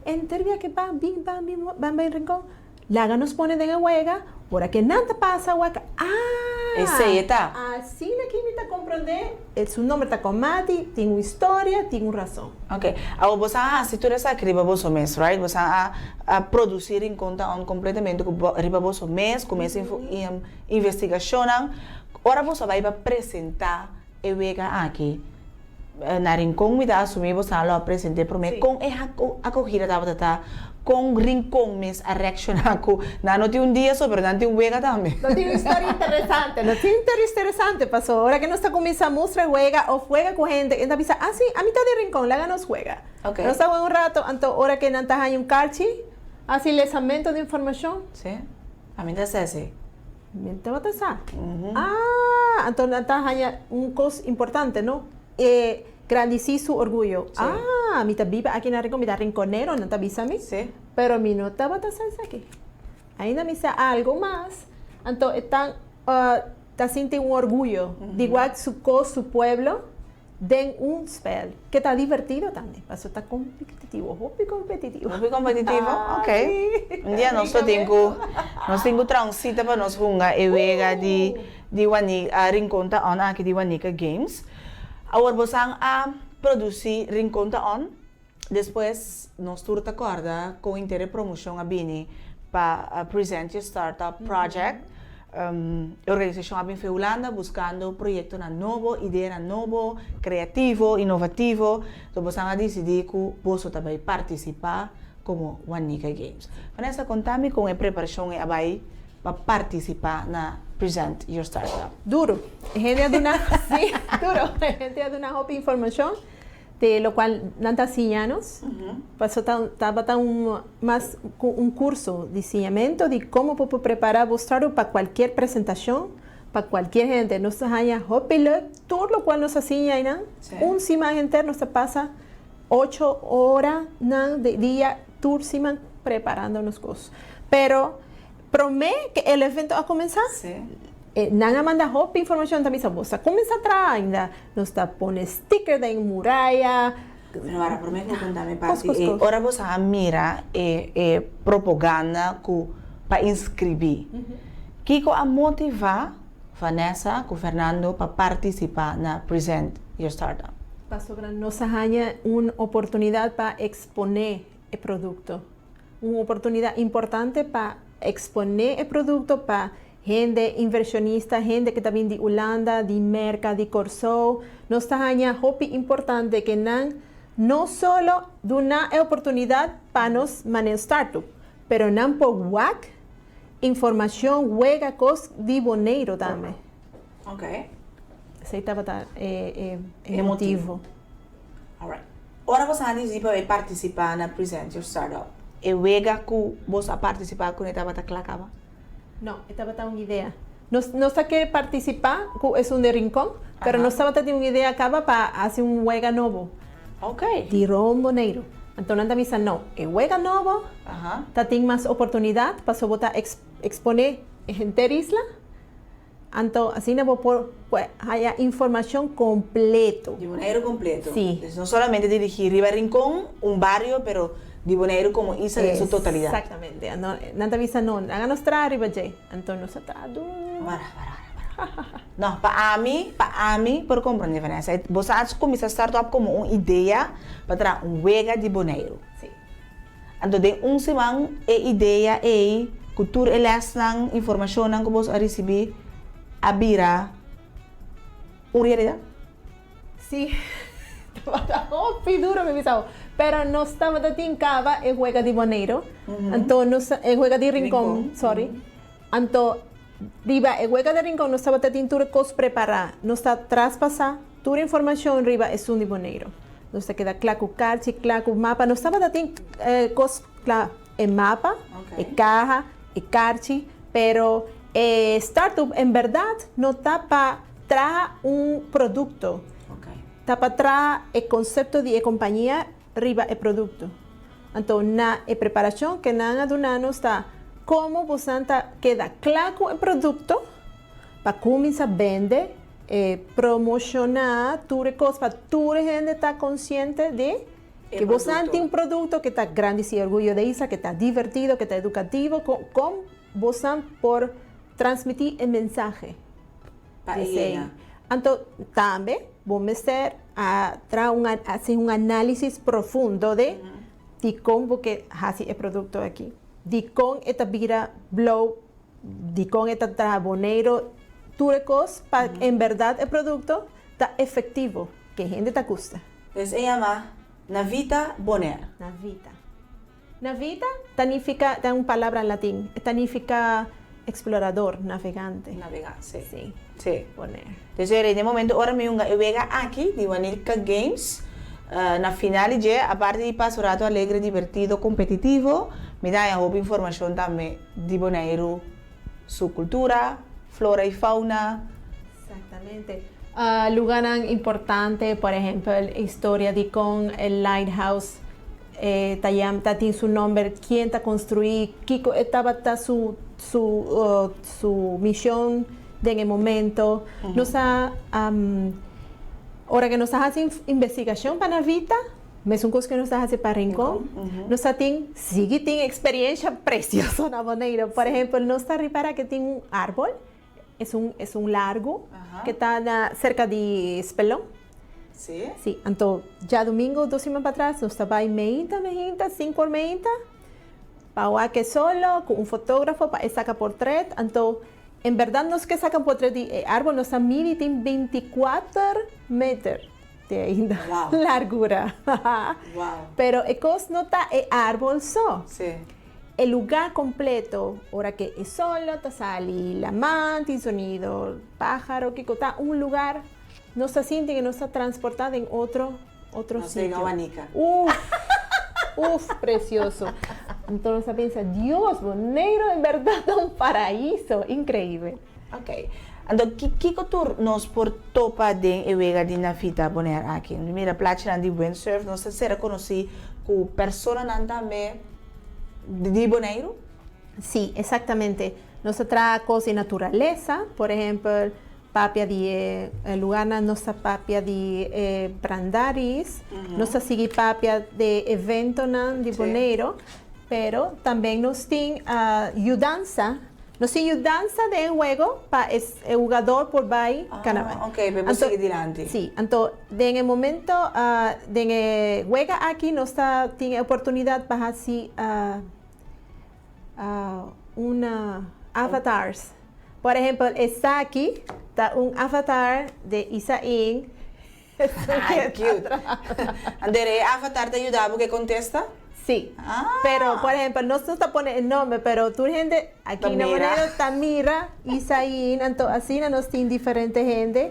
[SPEAKER 14] enter bia ke ban bin ban bin ban bai Rincon. Laga nos pone den e wega, ora ke nan ta pasa wak, ah!
[SPEAKER 2] Esei e ta.
[SPEAKER 14] Asina ki mi ta komprondé, e su nomber ta Komati, tin un historia, tin un rason.
[SPEAKER 2] Ok. Awor boso a hasi tur esaki riba boso mes, right? Boso a a produsí Rincon ta on kompletamente ku riba boso mes, ku mes investigashonnan. Ora boso a bai pa presentá e wega aki na Rincon mi ta asumí bo sa lo a present'é promé kon e akogida tabata ta kon Rincon mes a reakshoná ku nan no tin un dia so pero nan tin un wega tambe.
[SPEAKER 14] No tin un historia interesante, no tin un historia interesante paso ora ke nos ta kuminsá mustra e wega òf wega ku hende e ta bisa ah si ami ta di Rincon laga nos wega. Nos ta wega un rato anto ora ke nan ta haña un karchi hasi lesamento di informashon.
[SPEAKER 2] Sí, ami ta hasi así.
[SPEAKER 14] Mi tabata sa. Ah, anto nan ta haña un kos importante, no? E grandisí su orguyo.
[SPEAKER 2] Sí.
[SPEAKER 14] Ah, mi ta biba aki na Rincon, mi ta rinconero, nan ta bisa mi.
[SPEAKER 2] Sí.
[SPEAKER 14] Pero mi no tabata sa esaki. Ainda mi sa algo mas, anto e tan ta sinti un orguyo di wak su kos, su pueblo. Den un spel ke ta divertido tambe, paso ta competitivo, hopi competitivo.
[SPEAKER 2] Hopi competitivo? Ok. Un dia nos lo tin ku, nos tin ku traha un sita pa nos hunga e wega di di Wani Rincon ta On aki di Wanica Games. Awor bosan a produci Rincon ta On, despues nos tur ta corda con inter e promocion a bini pa Present Your Startup Project. E organisashon a bin for Hulanda buskando proyektonan nobo, ideanan nobo, kreativo, inovativo. So bosan a disidí ku boso ta bai partisipá komo Wanica Games. Vanessa, konta mi kon e preparashon ei a bai pa partisipá na Present Your Startup.
[SPEAKER 14] Duro. E hende a duna, sí, duro. E hende a duna hopi informashon. Te locual nan ta siña nos, paso ta tabata un mas cu un curso di siñamento di como bo por prepara bo startup pa cualkier presentacion, pa cualkier hende. Nos ta haña hopi leuk tur locual nos a siña eynan. Un siman henter nos ta pasa ocho ora nan di dia tur siman preparando nos cos. Pero Promé ke el evento a kuminsá, nan a manda hopi informashon ta bisa, Bo sa kuminsá traha ainda, nos ta pone sticker den muraya.
[SPEAKER 2] Pero wara promé ku bo konta mi parti ei, ora bo sa a mira e e propaganda ku pa inskribí, kiko a motivá Vanessa ku Fernando pa partisipá na Present Your Startup?
[SPEAKER 14] Pasobra nos a haña un oportunidat pa eksponé e produkto. Un oportunidat importante pa eksponé e produkto pa hende invershonista, hende ku ta bin di Hulanda, di Merka, di Kòrsou. Nos ta haña hopi importante ku nan no solo duna e oportunidat pa nos manera startup, pero nan por wak informashon, wega kos di Boneiru tambe.
[SPEAKER 2] Ok.
[SPEAKER 14] Esei tabata e e motivo.
[SPEAKER 2] Alright. Ora boso a dicidi pa bay participa na Present Your Startup, e wega cu boso a participa cune tabata cla caba?
[SPEAKER 14] No, e tabata un idea. Nos nos ta ke participa cu esun de Rincon, pero nos tabata tin un idea caba pa haci un wega nobo.
[SPEAKER 2] Ok.
[SPEAKER 14] Di Ron Boneiru. Anto nan ta bisa no, e wega nobo ta tin mas oportunidad pasobra bo ta expone e henter isla. Anto asina bo por haya informacion completo.
[SPEAKER 2] Di Boneiru completo.
[SPEAKER 14] Si.
[SPEAKER 2] Dus no solamente dirigi riba Rincon, un bario, pero di Boneiru como isla den su totalidad.
[SPEAKER 14] Exactamente. Anto nan ta bisa no, laga nos traha riba dje. Anto nos a traha duro.
[SPEAKER 2] Wara, wara, wara, wara. No, pa ami, pa ami por comprende Vanessa, bo sa a cuminsa start up como un idea pa traha un wega di Boneiru.
[SPEAKER 14] Si.
[SPEAKER 2] Anto den un siman e idea ei ku tur e lèsnan, informashonnan ku boso a risibí a bira un realidat?
[SPEAKER 14] Sí, tabata hopi duro mi bisa bo. Pero nos tabata tin kaba e wega di Boneiru, anto nos e wega di Rincon, sorry. Anto riba e wega di Rincon nos tabata tin tur e kos prepará. Nos ta traspasá tur informashon riba esun di Boneiru. Nos ta keda kla ku karchi, kla ku mapa. Nos tabata tin kos kla, e mapa, e kaha, e karchi, pero e startup en bèrdat no ta pa traha un produkto. Ta pa traha e konsepto di e kompania riba e produkto. Anto na e preparashon ke nan a duna nos ta komo bosan ta keda kla ku e produkto pa kuminsá bende, e promoshoná tur e kos pa tur e hende ta konsiente di ke bosan tin un produkto ke ta grandisí orguyo di isla, ke ta divertido, ke ta edukativo, kon bosan por transmití e mensahe.
[SPEAKER 2] Pa e yega.
[SPEAKER 14] Anto tambe bo mester a traha un hasi un análisis profundo de dikon bo ke hasi e produkto aki, dikon e ta bira blou, dikon e ta traha Boneiru, tur e kos pa en bèrdat e produkto ta efektivo, ke hende ta gusta.
[SPEAKER 2] Pues e yama Navita Bonaire.
[SPEAKER 14] Navita. Navita ta nifica, ta un palabra latin, e ta nifica explorador, navegante.
[SPEAKER 2] Navega, si.
[SPEAKER 14] Si.
[SPEAKER 2] Si.
[SPEAKER 14] Bonaire.
[SPEAKER 2] Entonces e den momento ora mi hunga e wega aki di Wanilka Games, na final di dje, aparte di pasa un rato alegre, divertido, competitivo, mi ta haña hopi informacion tambe di Boneiru, su cultura, flora y fauna.
[SPEAKER 14] Exactamente. Lugarnan importante, por ehempel, historia di con e lighthouse ta yam, ta tin su nomber, quién ta construí, kico e tabata su su su mision den e momento. Nos a ora que nos a haci investigacion pa Navita, mesun cos que nos ta haci pa Rincon, nos ta tin, sigui tin experiencia precioso na Boneiro. Por ehempel, nos ta ripara que tin un arbol Es un es un largu ke ta na serka di Spelon.
[SPEAKER 2] Sí?
[SPEAKER 14] Sí, anto djadumingu dos siman patras nos ta bai meinta meinta, sinku or meinta, pa wak e solo ku un fotografo pa e saka portret. Anto en bèrdat nos ke saka un portret di e árbol nos ta midi tin bintikuater meter te ainda largura. Pero e kos no ta e árbol so.
[SPEAKER 2] Sí.
[SPEAKER 14] E lugá kompleto, ora ke e solo ta sali laman, tin sonido pájaro, kiko ta un lugar nos ta sinti ke nos ta transportá den otro otro
[SPEAKER 2] Nos den
[SPEAKER 14] sitio.
[SPEAKER 2] Awanika.
[SPEAKER 14] Uf! Uf, precioso. Anto nos a pensa, Dios, Boneiru en bèrdat ta un paraíso, inkreibel.
[SPEAKER 2] Ok. Anto ki kiko tur nos por topa den e wega di Navita Bonaire aki? Mi mira plachinan di windsurf, nos ta sera konosí ku personanan tambe di Boneiru?
[SPEAKER 14] Sí, exactamente. Nos ta traha cos di naturalesa, por ehempel, papia di e lugarnan, nos ta papia di e Brandaris, nos ta sigui papia di eventonan di Boneiru, pero tambe nos tin yudansa. Nos tin yudansa den e wego pa e hugador por bai kana bai.
[SPEAKER 2] Ah, ok, pa e por sigui dilanti.
[SPEAKER 14] Si, anto den e momento den e wega aki nos ta tin e oportunidat pa hasi un avatars. Por ehempel esaki ta un avatar de Isain.
[SPEAKER 2] Ay, cute. Andere, e avatar ta yuda bo ke kontesta?
[SPEAKER 14] Sí. Pero, por ehempel, nos no ta pone e nomber, pero tur hende aki na Boneiru ta mira Isain. Anto asina nos tin diferente hende.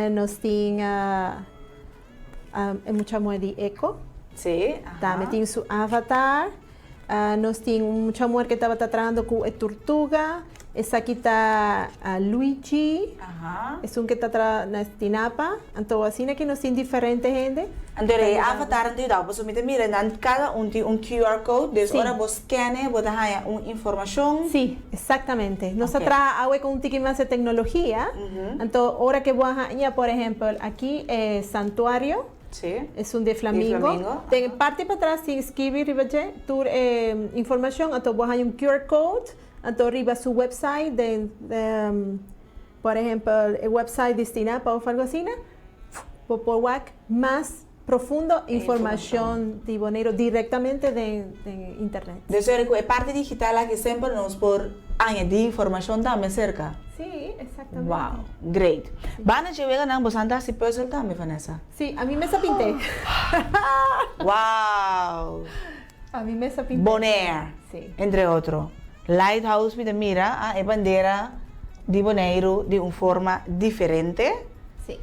[SPEAKER 14] Nos tin e mucha muher di Eco.
[SPEAKER 2] Sí.
[SPEAKER 14] Tambe tin su avatar. Nos tin un mucha muher ke tabata trahando ku e turtuga. Esaki ta Luigi, esun ke ta traha na Stinapa. Anto asina ke nos tin diferente hende.
[SPEAKER 2] Anto e avatarnan ta yuda bo pasobra mi ta mira nan kada un tin un QR code, dus ora bo scan e bo ta haña un informashon.
[SPEAKER 14] Sí, exactamente. Nos ta traha awe ku un tiki mas e teknologia. Anto ora ke bo a haña por ehempel aki e santuario.
[SPEAKER 2] Sí.
[SPEAKER 14] Esun di e flamingo.
[SPEAKER 2] Di flamingo.
[SPEAKER 14] Den e parti patras tin skibi riba dje tur e informashon, anto bo haña un QR code, anto riba su website den por ehempel e website di Stinapa of algo asina, bo por wak mas profundo informashon di Boneiru direktamente den internet.
[SPEAKER 2] Dus ora ku e parti digital aki semper nos por añadí informashon tambe serka.
[SPEAKER 14] Sí, exactamente.
[SPEAKER 2] Wow, great. Banda dje weganan boso a hasi puzzel tambe, Vanessa?
[SPEAKER 14] Sí, ami mes a pint'é.
[SPEAKER 2] Wow!
[SPEAKER 14] Ami mes a pint'é.
[SPEAKER 2] Bonaire,
[SPEAKER 14] Sí.
[SPEAKER 2] entre otro. Lighthouse mi ta mira a e bandera di Boneiru di un forma diferente.
[SPEAKER 14] Sí.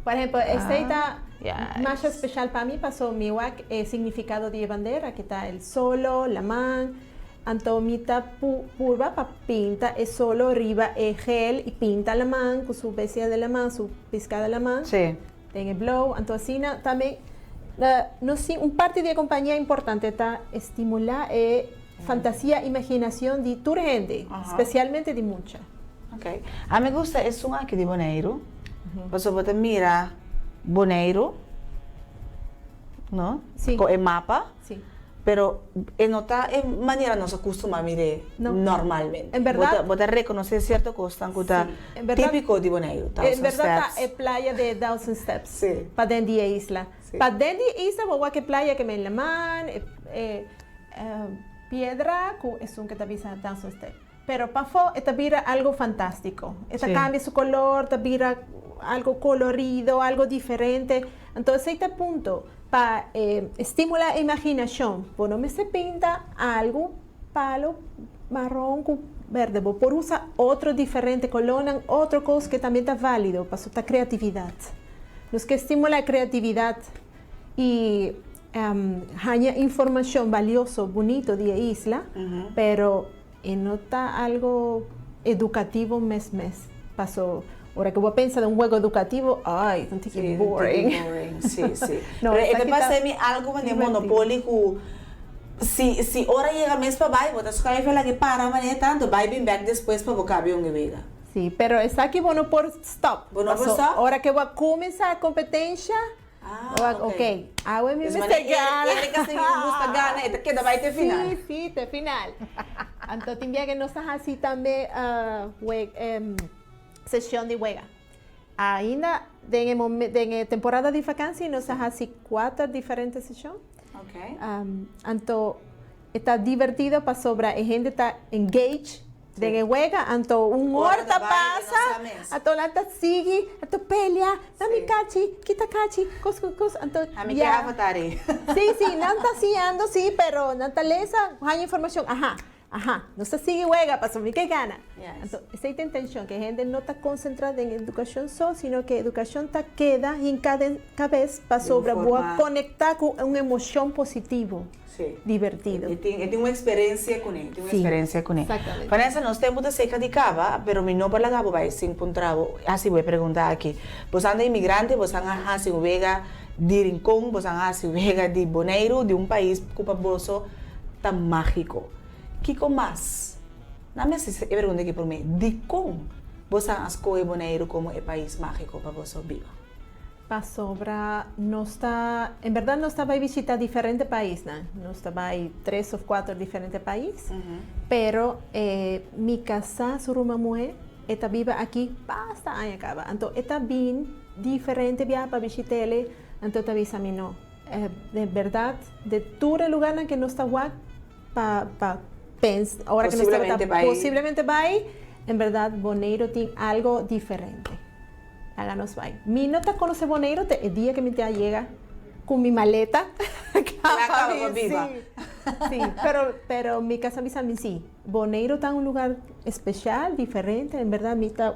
[SPEAKER 14] Por ehempel, esei ta masha special pa mi paso mi wak e significado di e bandera ke ta el solo, laman, anto mi ta purba pa pinta e solo riba e gel y pinta laman cu su bestia de laman, su pisca de laman den e blou, anto asina tambe nos tin un parti di e compania importante ta estimula e fantasia, imaginacion di tur hende, specialmente di mucha.
[SPEAKER 2] Ok. Ami gusta esun aki di Boneiru, pasobra bo ta mira Boneiru, no?
[SPEAKER 14] Sí.
[SPEAKER 2] Ku e mapa.
[SPEAKER 14] Sí.
[SPEAKER 2] Pero e no ta e manera nos a kustumá mir'é
[SPEAKER 14] No.
[SPEAKER 2] normalmente.
[SPEAKER 14] En bèrdat.
[SPEAKER 2] Bo ta rekonosé sierto kosnan ku ta
[SPEAKER 14] Sí. En bèrdat.
[SPEAKER 2] típiko di Boneiru,
[SPEAKER 14] En
[SPEAKER 2] Thousand
[SPEAKER 14] bèrdat ta
[SPEAKER 2] Steps.
[SPEAKER 14] e playa de Thousand Steps.
[SPEAKER 2] Sí.
[SPEAKER 14] Paden di e isla.
[SPEAKER 2] Sí.
[SPEAKER 14] Paden di e isla bo wak e playa ke men laman, e e piedra ku esun ke ta bisa Thousand Steps. Pero pafó e ta bira algo fantástiko. E ta kambia su kolor, ta bira algo kolorido, algo diferente. Anto esei ta e punto, pa estimulá e imaginashon. Bo no mester pinta algu palo maron ku berde. Bo por usa otro diferente kolónan, otro kos ke tambe ta válido, pasobra ta kreatividat. Nos ke stimulá e kreatividat i haña informashon balioso, bunito di e isla, pero E no ta algo educativo mes mes. Paso ora cu bo a pensa den un juego educativo, ay, ta un tiki boring.
[SPEAKER 2] Sí, un tiki boring, sí, sí.
[SPEAKER 14] No,
[SPEAKER 2] Pero e ta
[SPEAKER 14] esaki ta
[SPEAKER 2] parse mi algo manera
[SPEAKER 14] divertido.
[SPEAKER 2] monopoly cu si si ora yega mes pa bay, bo ta schuif e laga para manera tanto, bay bin bek despues pa bo cabe un wega.
[SPEAKER 14] Sí, pero esaki bo no por stop.
[SPEAKER 2] Bo no por
[SPEAKER 14] Paso
[SPEAKER 2] stop?
[SPEAKER 14] ora cu bo a cuminsa competencia,
[SPEAKER 2] Ah,
[SPEAKER 14] Wak,
[SPEAKER 2] ok.
[SPEAKER 14] ok. Awe mi
[SPEAKER 2] Dus
[SPEAKER 14] mester
[SPEAKER 2] manera
[SPEAKER 14] gana.
[SPEAKER 2] e e ta gusta gana, e ta keda bai te final.
[SPEAKER 14] Sí, sí, te final. Anto tin bia ke nos ta hasi tambe seshon di wega. Ainda den e momen den e temporada di vakansi nos a hasi kuater diferente seshon.
[SPEAKER 2] Ok.
[SPEAKER 14] Anto e ta divertido pasobra e hende ta engage Den e wega anto un ora ta pasa, anto nan ta sigui, anto pelea, nan mi kachi, kita kachi, kos ku kos, anto
[SPEAKER 2] Ami ke avatar ei.
[SPEAKER 14] Sí, sí, nan ta siñando sí, pero nan ta lesa, haña informashon, aha, aha, nos ta sigui wega pasobra mi ke gana. Anto esei ta intenshon, ke hende no ta konsentrá den edukashon so, sino ke edukashon ta keda hinká den kabes pasobra bo a konektá ku un emoshon positivo.
[SPEAKER 2] Sí.
[SPEAKER 14] Divertido.
[SPEAKER 2] E tin, e tin un experiencia cuné, e tin un
[SPEAKER 14] Sí,
[SPEAKER 2] experiencia cuné.
[SPEAKER 14] exactamente.
[SPEAKER 2] Vanessa, nos tempo ta seca di caba, pero mi no por laga bo bai sin puntra bo, haci bo e pregunta aki. Bosan ta inmigrante, bosan a haci un wega di Rincon, bosan a haci wega di Boneiru, di un pais cu pa boso ta magico. Kico mas? Nan mi haci e pregunta aki prome, dicon bosan a scoge Boneiru como e pais magico pa boso biba?
[SPEAKER 14] Pasobra nos ta, en berdad nos ta bai bishita diferente paisnan, nos ta bai tres of cuater diferente pais, pero e mi casá su ruman muhé e ta biba aki basta aña caba, anto e ta bin diferente biaha pa bishit'ele, anto e ta bisa mi no, de berdad de tur e lugarnan ke nos ta wak pa pa pens ora ke nos tabata posiblemente bai, en berdad Boneiru tin algo diferente. Laga nos bai. Mi no ta conoce Boneiru te e dia ke mi te a yega cu mi maleta.
[SPEAKER 2] Cla caba pa biba.
[SPEAKER 14] Si, pero pero mi casa bisa mi si. Boneiru ta un lugar especial, diferente. En berdad mi ta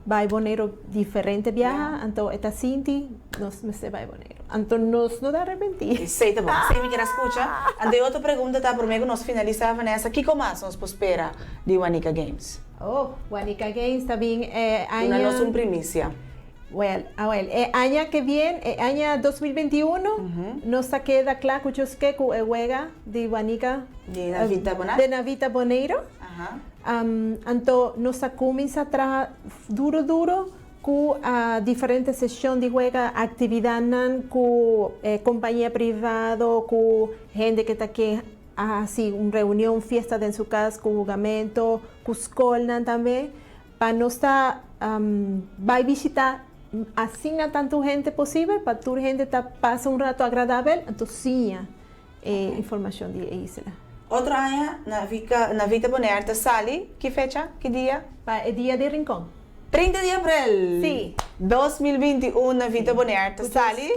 [SPEAKER 14] bai Boneiru diferente biaha, anto e ta sinti nos mester bai Boneiru. Anto nos no ta arepenti.
[SPEAKER 2] Esey ta bon. Esey mi kier a scucha. Anto e otro pregunta ta prome cu nos finalisa Vanessa, kico mas nos por spera di Wanica Games?
[SPEAKER 14] Oh, Wanica Games ta bin e aña.
[SPEAKER 2] Duna nos un primicia.
[SPEAKER 14] Well, awel, e aña ke bien, e aña 2021, nos ta keda kla ku chuske ku e wega di Wanica.
[SPEAKER 2] Di Navita Bonaire.
[SPEAKER 14] Di Navita Boneiro. Anto nos ta kuminsá traha duro duro ku diferente seshon di wega, aktividatnan ku e kompania privado, ku hende ke ta ke A hasi un reunion, fiesta den su kas ku hugamento, ku skolnan tambe, pa nos ta bai bishita asina tantu hende posibel, pa tur hende ta pasa un rato agradabel, anto siña e informashon di e isla.
[SPEAKER 2] Otro aña Navita Bonaire ta sali, ki fecha, ki dia?
[SPEAKER 14] Pa e dia di Rincon.
[SPEAKER 2] 30 di aprel!
[SPEAKER 14] Sí.
[SPEAKER 2] 2021 Navita Bonaire ta sali.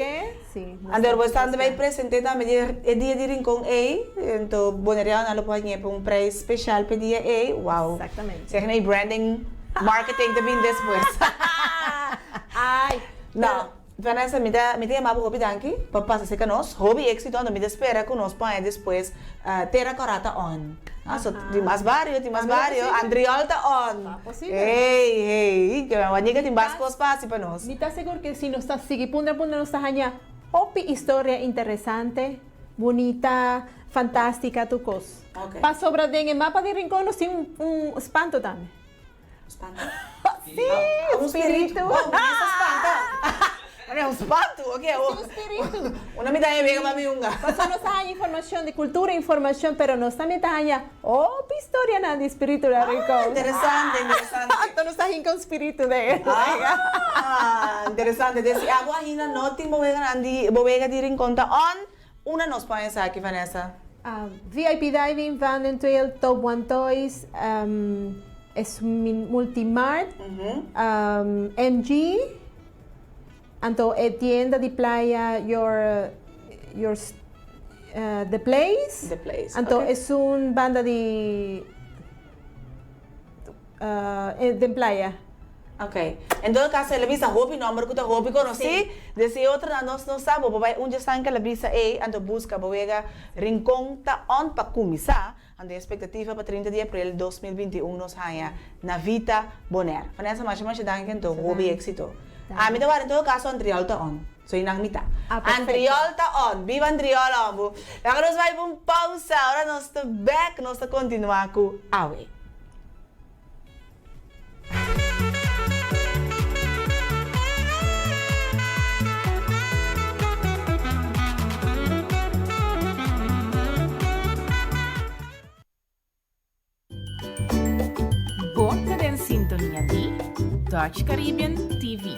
[SPEAKER 14] Sí.
[SPEAKER 2] Anto bo esnan ta bay presente tambe di e dia di Rincon ey. Anto Bonaireanonan lo por hañ'e pa un prijs special pa e dia ey. Wow.
[SPEAKER 14] Exactamente.
[SPEAKER 2] Zeg na e branding, marketing ta bin despues.
[SPEAKER 14] Ay.
[SPEAKER 2] No, Vanessa mi ta mi ta yama bo hopi danki pa pasa cerca nos. Hopi exito anto mi ta spera cu nos por haña despues Tera Cora ta on. Ah, so tin mas bario, tin mas bario. Andriol ta on.
[SPEAKER 14] Ta posibel.
[SPEAKER 2] Hey, hey. Ke Wanica tin bas kos pa hasi pa nos.
[SPEAKER 14] Mi ta sigur ke si nos ta sigui pundra pundra nos ta haña hopi historia interesante, bunita, fantastica tur kos.
[SPEAKER 2] Okay.
[SPEAKER 14] Pasobra den e mapa di Rincon nos tin un un spanto tambe.
[SPEAKER 2] Spanto?
[SPEAKER 14] Sí, un spiritu.
[SPEAKER 2] Wow, mi esta spanta. Un spantu, ok.
[SPEAKER 14] Un spiritu.
[SPEAKER 2] Una mi ta haña bega pa mi hunga.
[SPEAKER 14] Pasobra nos ta haña informacion di cultura, informacion, pero nos tambe ta haña hopi historianan di spiritu na Rincon.
[SPEAKER 2] Ah, interesante, interesante.
[SPEAKER 14] Anto nos ta hinca un spiritu den e wega.
[SPEAKER 2] Ah, interesante. Desi abo ainda no tin bo weganan di, bo wega di Rincon ta on, unda nos por haña esaki, Vanessa?
[SPEAKER 14] VIP Diving, Van den Tweel, Top One Toys, es Multimart, MG, anto e tienda di playa Your Your The Place,
[SPEAKER 2] The Place,
[SPEAKER 14] anto
[SPEAKER 2] okay.
[SPEAKER 14] esun banda di den playa.
[SPEAKER 2] Ok. En todo caso el a bisa hopi nomber cu ta hopi conoci, deci e otronan nos no sa, bo por bay un dje san kel a bisa ey, anto busca bo wega Rincon ta on pa cuminsa, anto e expectativa pa 30 di april 2021 nos haya Navita Bonaire. Vanessa masha masha danki anto hopi exito. Ami ta wara en todo caso Antriol ta on. Soy nan mitá. Antriol ta on. Biba Antriol hombo. Laga nos bay pa un pausa, ora nos ta bek nos ta continua cu awe.
[SPEAKER 1] Bo ta den sintonia di Dutch Caribbean TV.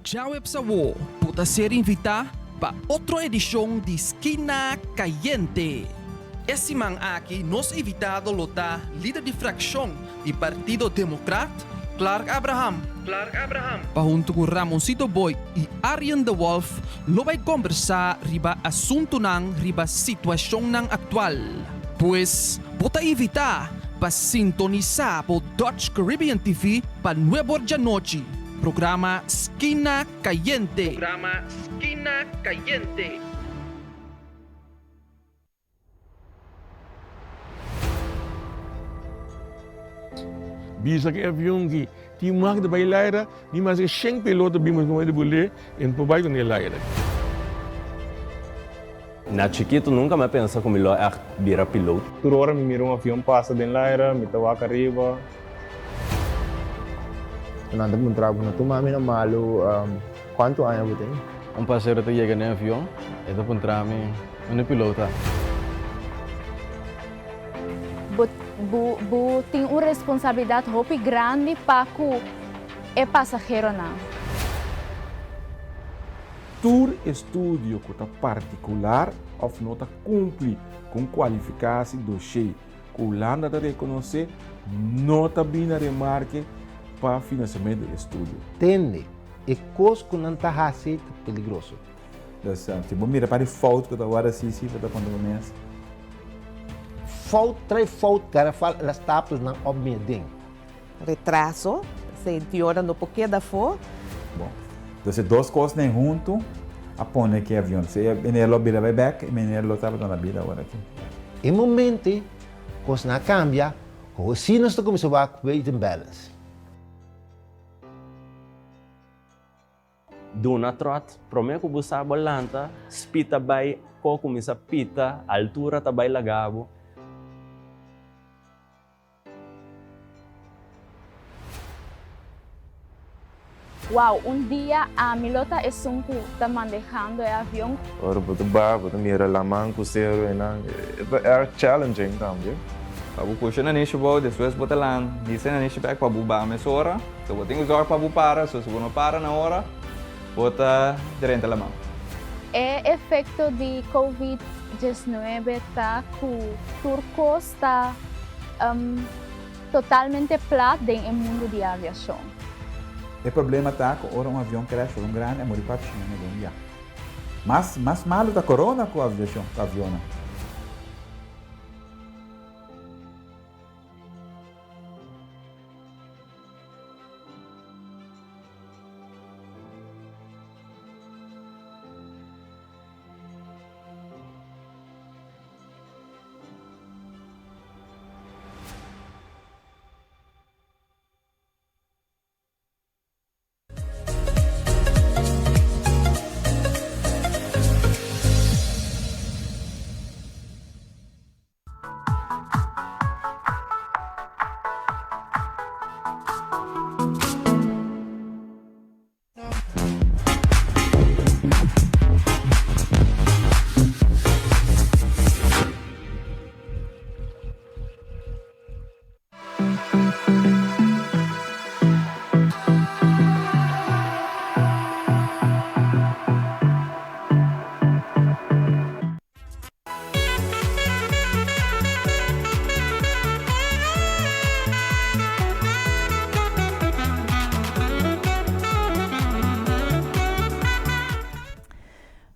[SPEAKER 15] Djaweps awo bo ta ser invitá pa otro edishon di Skina Kayente. E siman aki nos invitado lo ta lider di frakshon di Partido Demokrat, Clark Abraham. Pa huntu ku Ramoncito Boy i Arjen de Wolff lo bai kombersá riba asuntunan riba situashonnan aktual. Pues bo ta invitá pa sintonisá bo Dutch Caribbean TV pa nuebor djanochi, programa Skina Kayente. Programa Skina Kayente.
[SPEAKER 16] Bisa ku e avion ki tin mag di bai laira, ni maske shen piloto bin mas ku di bul'é, e no por bai ku ne laira.
[SPEAKER 17] Na chikitu nunka mi a pensa ku mi lo ègt bira piloot.
[SPEAKER 18] Tur ora mi mira un avion pasa den laira, mi ta wak ariba.
[SPEAKER 19] Nan ta puntra bo, no tuma mi na malu, kuantu aña bo tin?
[SPEAKER 20] Un pasero ta yega den avion, e ta puntra mi, Unda piloot ta?
[SPEAKER 21] Bo bo bo tin un responsabilidat hopi grandi pa ku e pasaheronan.
[SPEAKER 22] Tur estudio ku ta partikular òf no ta kumpli ku un kualifikasi doshé ku Hulanda ta rekonosé no ta bini na remarke pa finansiamentu di estudio.
[SPEAKER 23] Tende, e kos ku nan ta hasi ta peligroso.
[SPEAKER 24] Dus si bo mira pa di fout ku ta wòrdu hasi si bo ta konta bo mes.
[SPEAKER 23] Fout trai fout garafal el a stapel nan op mi den.
[SPEAKER 25] Retraso, senti ora no por keda afó.
[SPEAKER 24] Bon, dus e dos kosnan huntu a pone ku e avion. Si e meneer lo bira bai bèk, e meneer lo tabata na bida awor aki.
[SPEAKER 23] E momento kosnan a kambia, si nos ta kuminsá wak weight and balance.
[SPEAKER 17] Duna tròt, promé ku bo sa bo lanta, speed ta bai, ko kuminsá pita, altura ta bai laga bo.
[SPEAKER 21] Wow, un dia ami lo ta esun ku ta mandehando e avion.
[SPEAKER 18] Ora bo ta baha bo ta mira laman ku seru einan, e ta erg challenging tambe.
[SPEAKER 26] Pa bo pusha nanishi bou, despues bo ta lan hisa e nanishi bek pa bo baha mesora. So bo tin ku zorg pa bo para, so si bo no para na ora, bo ta drenta laman.
[SPEAKER 21] E efekto di Covid 19 ta ku tur kos ta totalmente plat den e mundu di aviashon.
[SPEAKER 24] E problema ta ku ora un avion crash for un grandi a muri kuater shimana den un dia. Mas mas malu ta corona ku aviashon ku avionnan.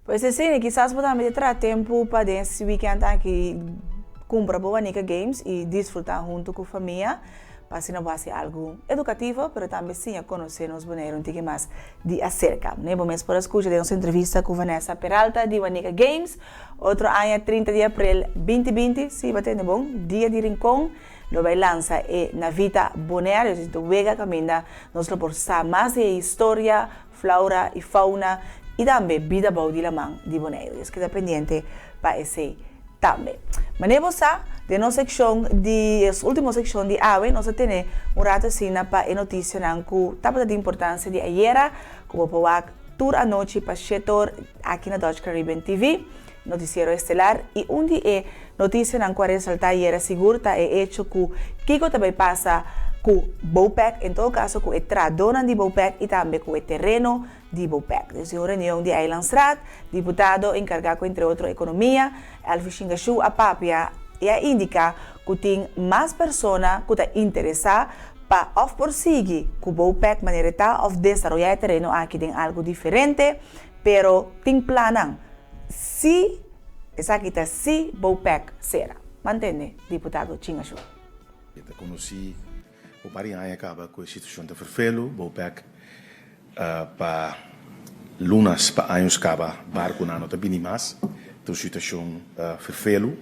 [SPEAKER 2] Pues esei, kisas bo tambe ta traha tempu pa den es weekend aki kumpra bo Wanica Games i disfruta huntu ku famia. Pa asina bo hasi algu edukativo, pero tambe siña konosé nos Boneiru un tiki mas di aserka. Ne bo mes por a skucha den nos entrevista ku Vanessa Peralta di Wanica Games. Otro aña 30 di aprel 2020, si bo a tende bon, Dia di Rincon, lo bai lansa e Navita Bonaire, es un wega kaminda nos lo por sa mas di e historia, flaura i fauna i tambe bida bou di laman di Boneiru. Dios keda pendiente pa esei tambe. Manera bo sa, den nos sekshon di es ultimo sekshon di awe nos a tene un rato asina pa e notisianan ku tabata di importansia di ayera ku bo por wak tur anochi pa shetor aki na Dutch Caribbean TV, Noticiero Estelar, i un di e notisianan ku a resaltá ayera sigur ta e echo ku kiko ta bai pasa ku Bopec, en todo kaso ku e trahadónan di Bopec i tambe ku e tereno di Bopec. Desde un reunion di Eilandsraad, diputado enkargá ku entre otro ekonomia, Elvi Shingashu a papia i a indiká ku tin mas persona ku ta interesá pa òf por sigui ku Bopec manera e ta òf desaroyá e tereno aki den algu diferente, pero tin plannan si esaki ta si Bopec sera. Mantende, diputado Chingashu.
[SPEAKER 27] E ta konosí Bo par di aña kaba ku e situashon ta ferfelu, bo bek pa lunas pa años kaba barkunan no ta bini mas, ta un situashon ferfelu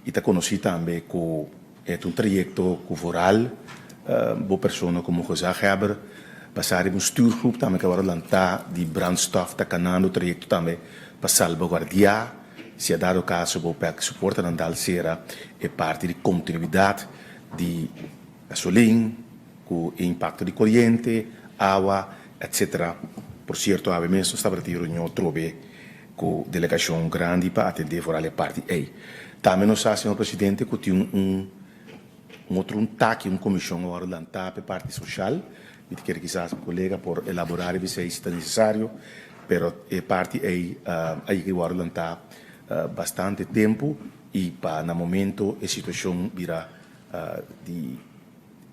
[SPEAKER 27] i ta konosí tambe ku e ta un trayekto ku vooral Bo persona komo gezaghebber basá riba un stuurgroep tambe ku a wòrdu lantá di brandstof ta kanando trayekto tambe pa salbaguardiá si a dado kaso bo pèk su portanan dal sera e parti di kontinuidat di gasolin ku e impakto di koriente, awa etc. Por sierto awe mes nos tabata tin reunion atrobe ku delegashon grandi pa atendé foral e parti ei. Tambe nos sa señor presidente ku tin un Un otro un taki, un komishon a wòrdu lantá pa e parti soshal. Mi ta kere kisas mi kolega por elaborá riba esei si ta nesesario, pero e parti ei a yega di wòrdu lantá bastante tempu i pa na momento e situashon bira di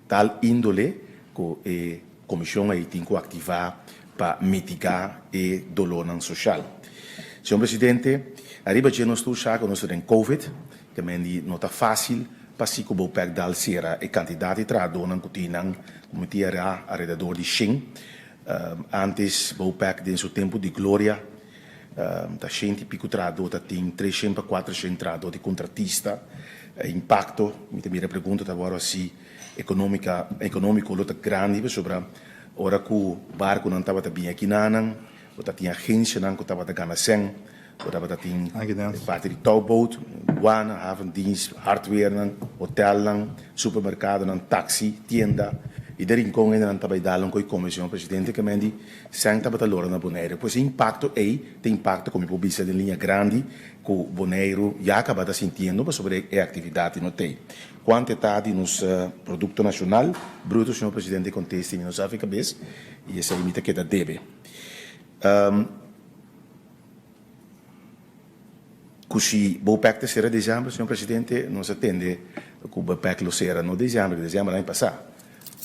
[SPEAKER 27] tal índole ku e komishon ei tin ku aktivá pa mitigá e dolónan soshal. Señor Presidente, ariba dje nos tur sa ku nos ta den Covid, Te mendi no ta fácil pa si ku Bopec dal sera e kantidat di trahadónan ku tin nan ku mi tierra alrededor di shen. Antes Bopec den su tempu di gloria ta shen i piku trahadó ta tin treshen pa kuatershen trahadó di kontratista. E impakto, mi ta mira e pregunta ta wòrdu hasi, ekonómika ekonómiko lo ta grandi pasobra ora ku barkunan tabata bini akinanan bo ta tin agensianan ku tabata gana sèn. Bo tabata tin e parti di touwboot, douane, havendienst, hardwarenan, hotelnan, supermercadonan, taxi, tienda y den Rincon hendenan ta bay dal un coy come, señor presidente, ke men di sèn tabata lora na Boneiru. Pues e impacto ey ta impacto cu mi por bisa den liña grandi cu Boneiru ya caba ta sintiendo pasobra e actividad no t'ey. Cuanto e ta di nos producto nacional bruto, señor presidente, conteste mi no sa fi cabes y esey mi ta keda debe. Ku si Bopec ta sera dezèmber, señor presidente, nos a tende ku Bopec lo sera no dezèmber, dezèmber aña pasá,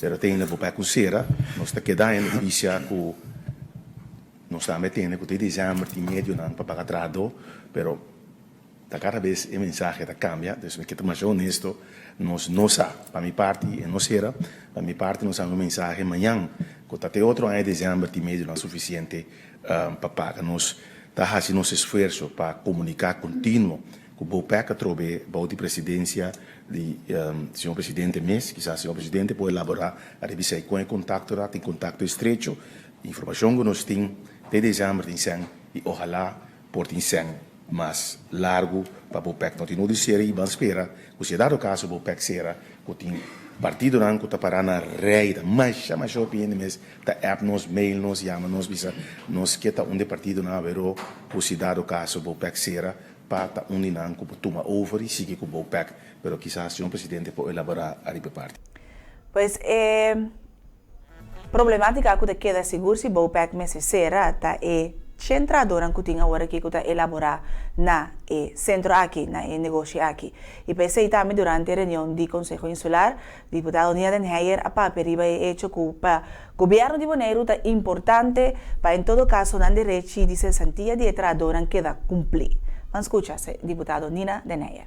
[SPEAKER 27] pero te ainda Bopec ku sera, nos ta keda e notisia ku nos tambe tende ku te dezèmber tin medionan pa paga trahadó, pero ta kada bes e mensahe ta kambia, dus mi ke ta masha honesto, nos no sa, pa mi parti e no sera, pa mi parti nos haña un mensahe mañan ku ta te otro aña dezèmber tin medionan sufisiente pa paga. Nos ta hasi nos esfuerso pa komuniká kontinuo ku Bopec atrobe bou di presidensia di señor presidente mes. Kisas señor presidente por elaborá ariba esei kon e kontakto ta, tin kontakto estrecho. Informashon ku nos tin te desèmber tin sèn i ohalá por tin sèn mas largu pa Bopec no tin no di sera i ban spera ku si e dado kaso Bopec sera ku tin partidonan ku ta para na rei ta masha masha hopi hende mes ta app nos mail nos yama nos bisa nos ke ta un di e partidonan awero ku si dado kaso Bopec sera pa ta un di nan ku por tuma over i sigui ku Bopec pero kisas señor presidente por elabora ariba e parti.
[SPEAKER 2] Pues e Problematica cu ta keda sigur si Bopec mester cera ta e centradonan cu tin awor aki cu ta elabora na e centro aki, na e negoshi aki. Y pa esey tambe durante e reunion di Conseho Insular, diputado Nina den Heyer a papia riba e hecho cu pa Gobierno di Boneiru ta importante pa en todo caso nan derechi di cesantia di e trahadornan keda cumpli. Ban scucha diputado Nina den Heyer.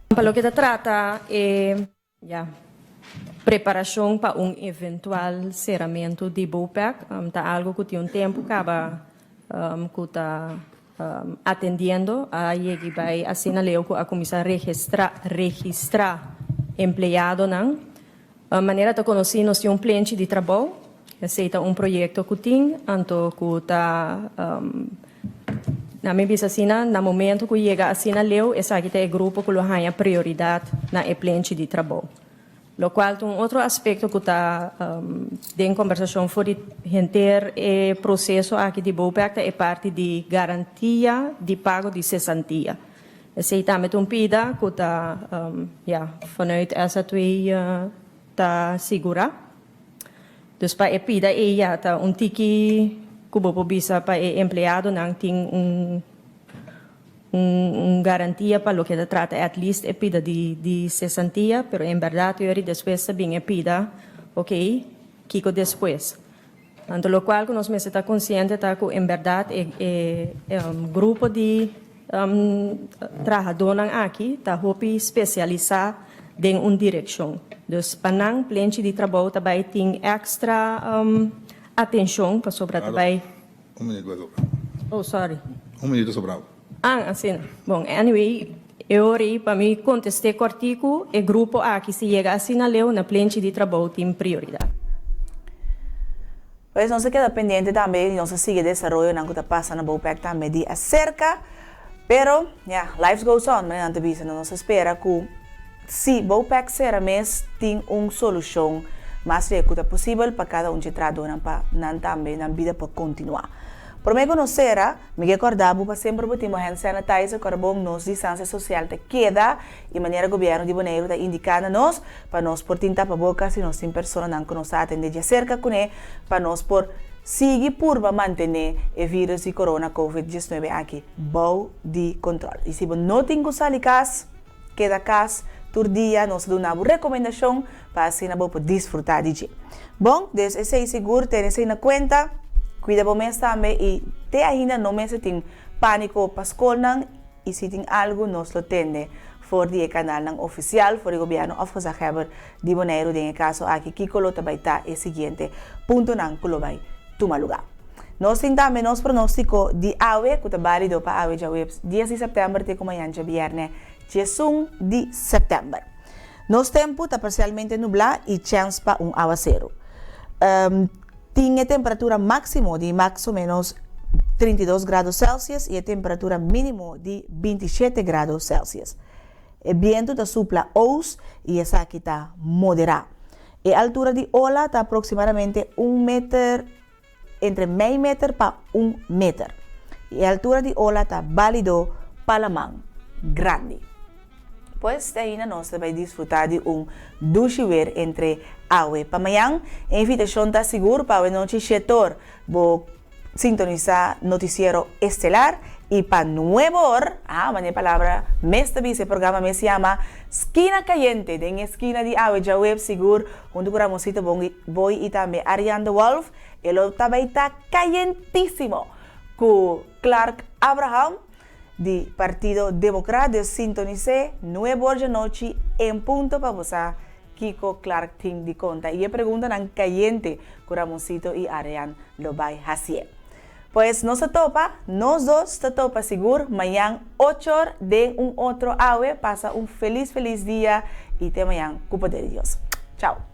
[SPEAKER 3] Pa loke ta trata e. Ya. Preparashon pa un eventual seramentu di Bopec ta algu ku tin un tempu kaba ku ta atendiendo. A yegi bai asina leu ku a kuminsá registrá registrá empleadonan. Manera ta konosí nos tin un plenchi di trabou. Esei ta un proyekto ku tin anto ku ta Na mi bisa asina, na momento ku yega asina leu, esaki ta e grupo ku lo haña prioridat na e plenchi di trabou. Lokual ta un otro aspekto ku ta den kombersashon for di henter e proseso aki di Bopec ta e parti di garantia di pago di sesantia. Esei tambe ta un pida ku ta, ya, vanuit SZW ta sigurá. Dus pa e pida ei ya ta un tiki ku bo por bisa pa e empleadonan tin un un garantia pa loke ta trata at least e pida di di sesantia, pero en bèrdat yori despues ta bin e pida ok kiko despues. Anto lokual ku nos mester ta konsiente ta ku en bèrdat e e grupo di Trahadónan aki ta hopi spesialisá den un direkshon. Dus pa nan plenchi di trabou ta bai tin èkstra atenshon pasobra ta bai.
[SPEAKER 24] Un minuut bai sobra.
[SPEAKER 3] Oh, sorry.
[SPEAKER 24] Un minuut ta sobrá.
[SPEAKER 3] Ah, asina. Bon, anyway. E ora ei pa mi kontest'é kòrtiku, e grupo aki si yega asina leu na plenchi di trabou tin prioridat.
[SPEAKER 2] Pues nos a keda pendiente tambe y nos a sigui e desaroyonan cu ta pasa na Bopec tambe di acerca. Pero, ya, life goes on, manera nan ta bisa. Nos a spera cu si Bopec cera mes tin un solucion mas leu cu ta posibel pa cada un dje trahadornan pa nan tambe nan bida por continua. Prome cu nos cera, Mi ke kòrda bo pa semper bo tin bo hand sanitizer, kòrda bon nos distansia sosial ta keda i manera gobièrnu di Boneiru ta indiká na nos pa nos por tin tapaboka si nos tin personanan ku nos ta atendé djaserka kuné pa nos por sigui purba mantené e virus di corona covid 19 aki bou di kontròl. I si bo no tin ku sali kas, keda kas tur dia nos ta duna bo rekomendashon pa asina bo por disfrutá di dje. Bon, des esei sigur tene esei na kuenta, kuida bo mes tambe i te ainda no mester tin pániko pa skolnan i si tin algu nos lo tende for di e kanalnan ofisial for di gobièrnu òf gezaghebber di Boneiru den e kaso aki kiko lo ta bai ta e siguiente puntonan ku lo bai tuma lugá. Nos tin tambe nos pronóstiko di awe ku ta bálido pa awe djaweps dies di sèptèmber te ku mañan djabièrnè diesun di sèptèmber. Nos tempu ta parsialmente nublá i chèns pa un awaseru. Tin e temperatura máksimo di mas o ménos 32 grado Celsius i e temperatura mínimo di 27 grado Celsius. E bientu ta supla oos i esaki ta moderá. E altura di ola ta aproksimadamente un meter entre mei meter pa un meter. I e altura di ola ta bálido pa laman grandi. Pues te ainda nos ta bai disfrutá di un dushi wer entre awe pa mañan. E invitashon ta sigur pa awe nochi shetor bo Sintonisá Noticiero Estelar y pa nuebe or, ah, mane palabra mes ta bisa, e programa mes yama Skina Cayente, den e skina di awe djaweps sigur, hunto cu Ramoncito Boy y tambe Ariane de Wolff, e lo ta bay ta cayentisimo cu Clark Abraham di Partido Democrat, dus sintonis'é nuebe or djanochi en punto pa bo sa Kiko Clark tin di konta i e preguntanan kayente ku Ramoncito i Arian lo bai hasié. Pues nos ta topa, nos dos ta topa sigur mañan ochor den un otro awe. Pasa un felis felis dia i te mañan ku poder di Dios. Chao.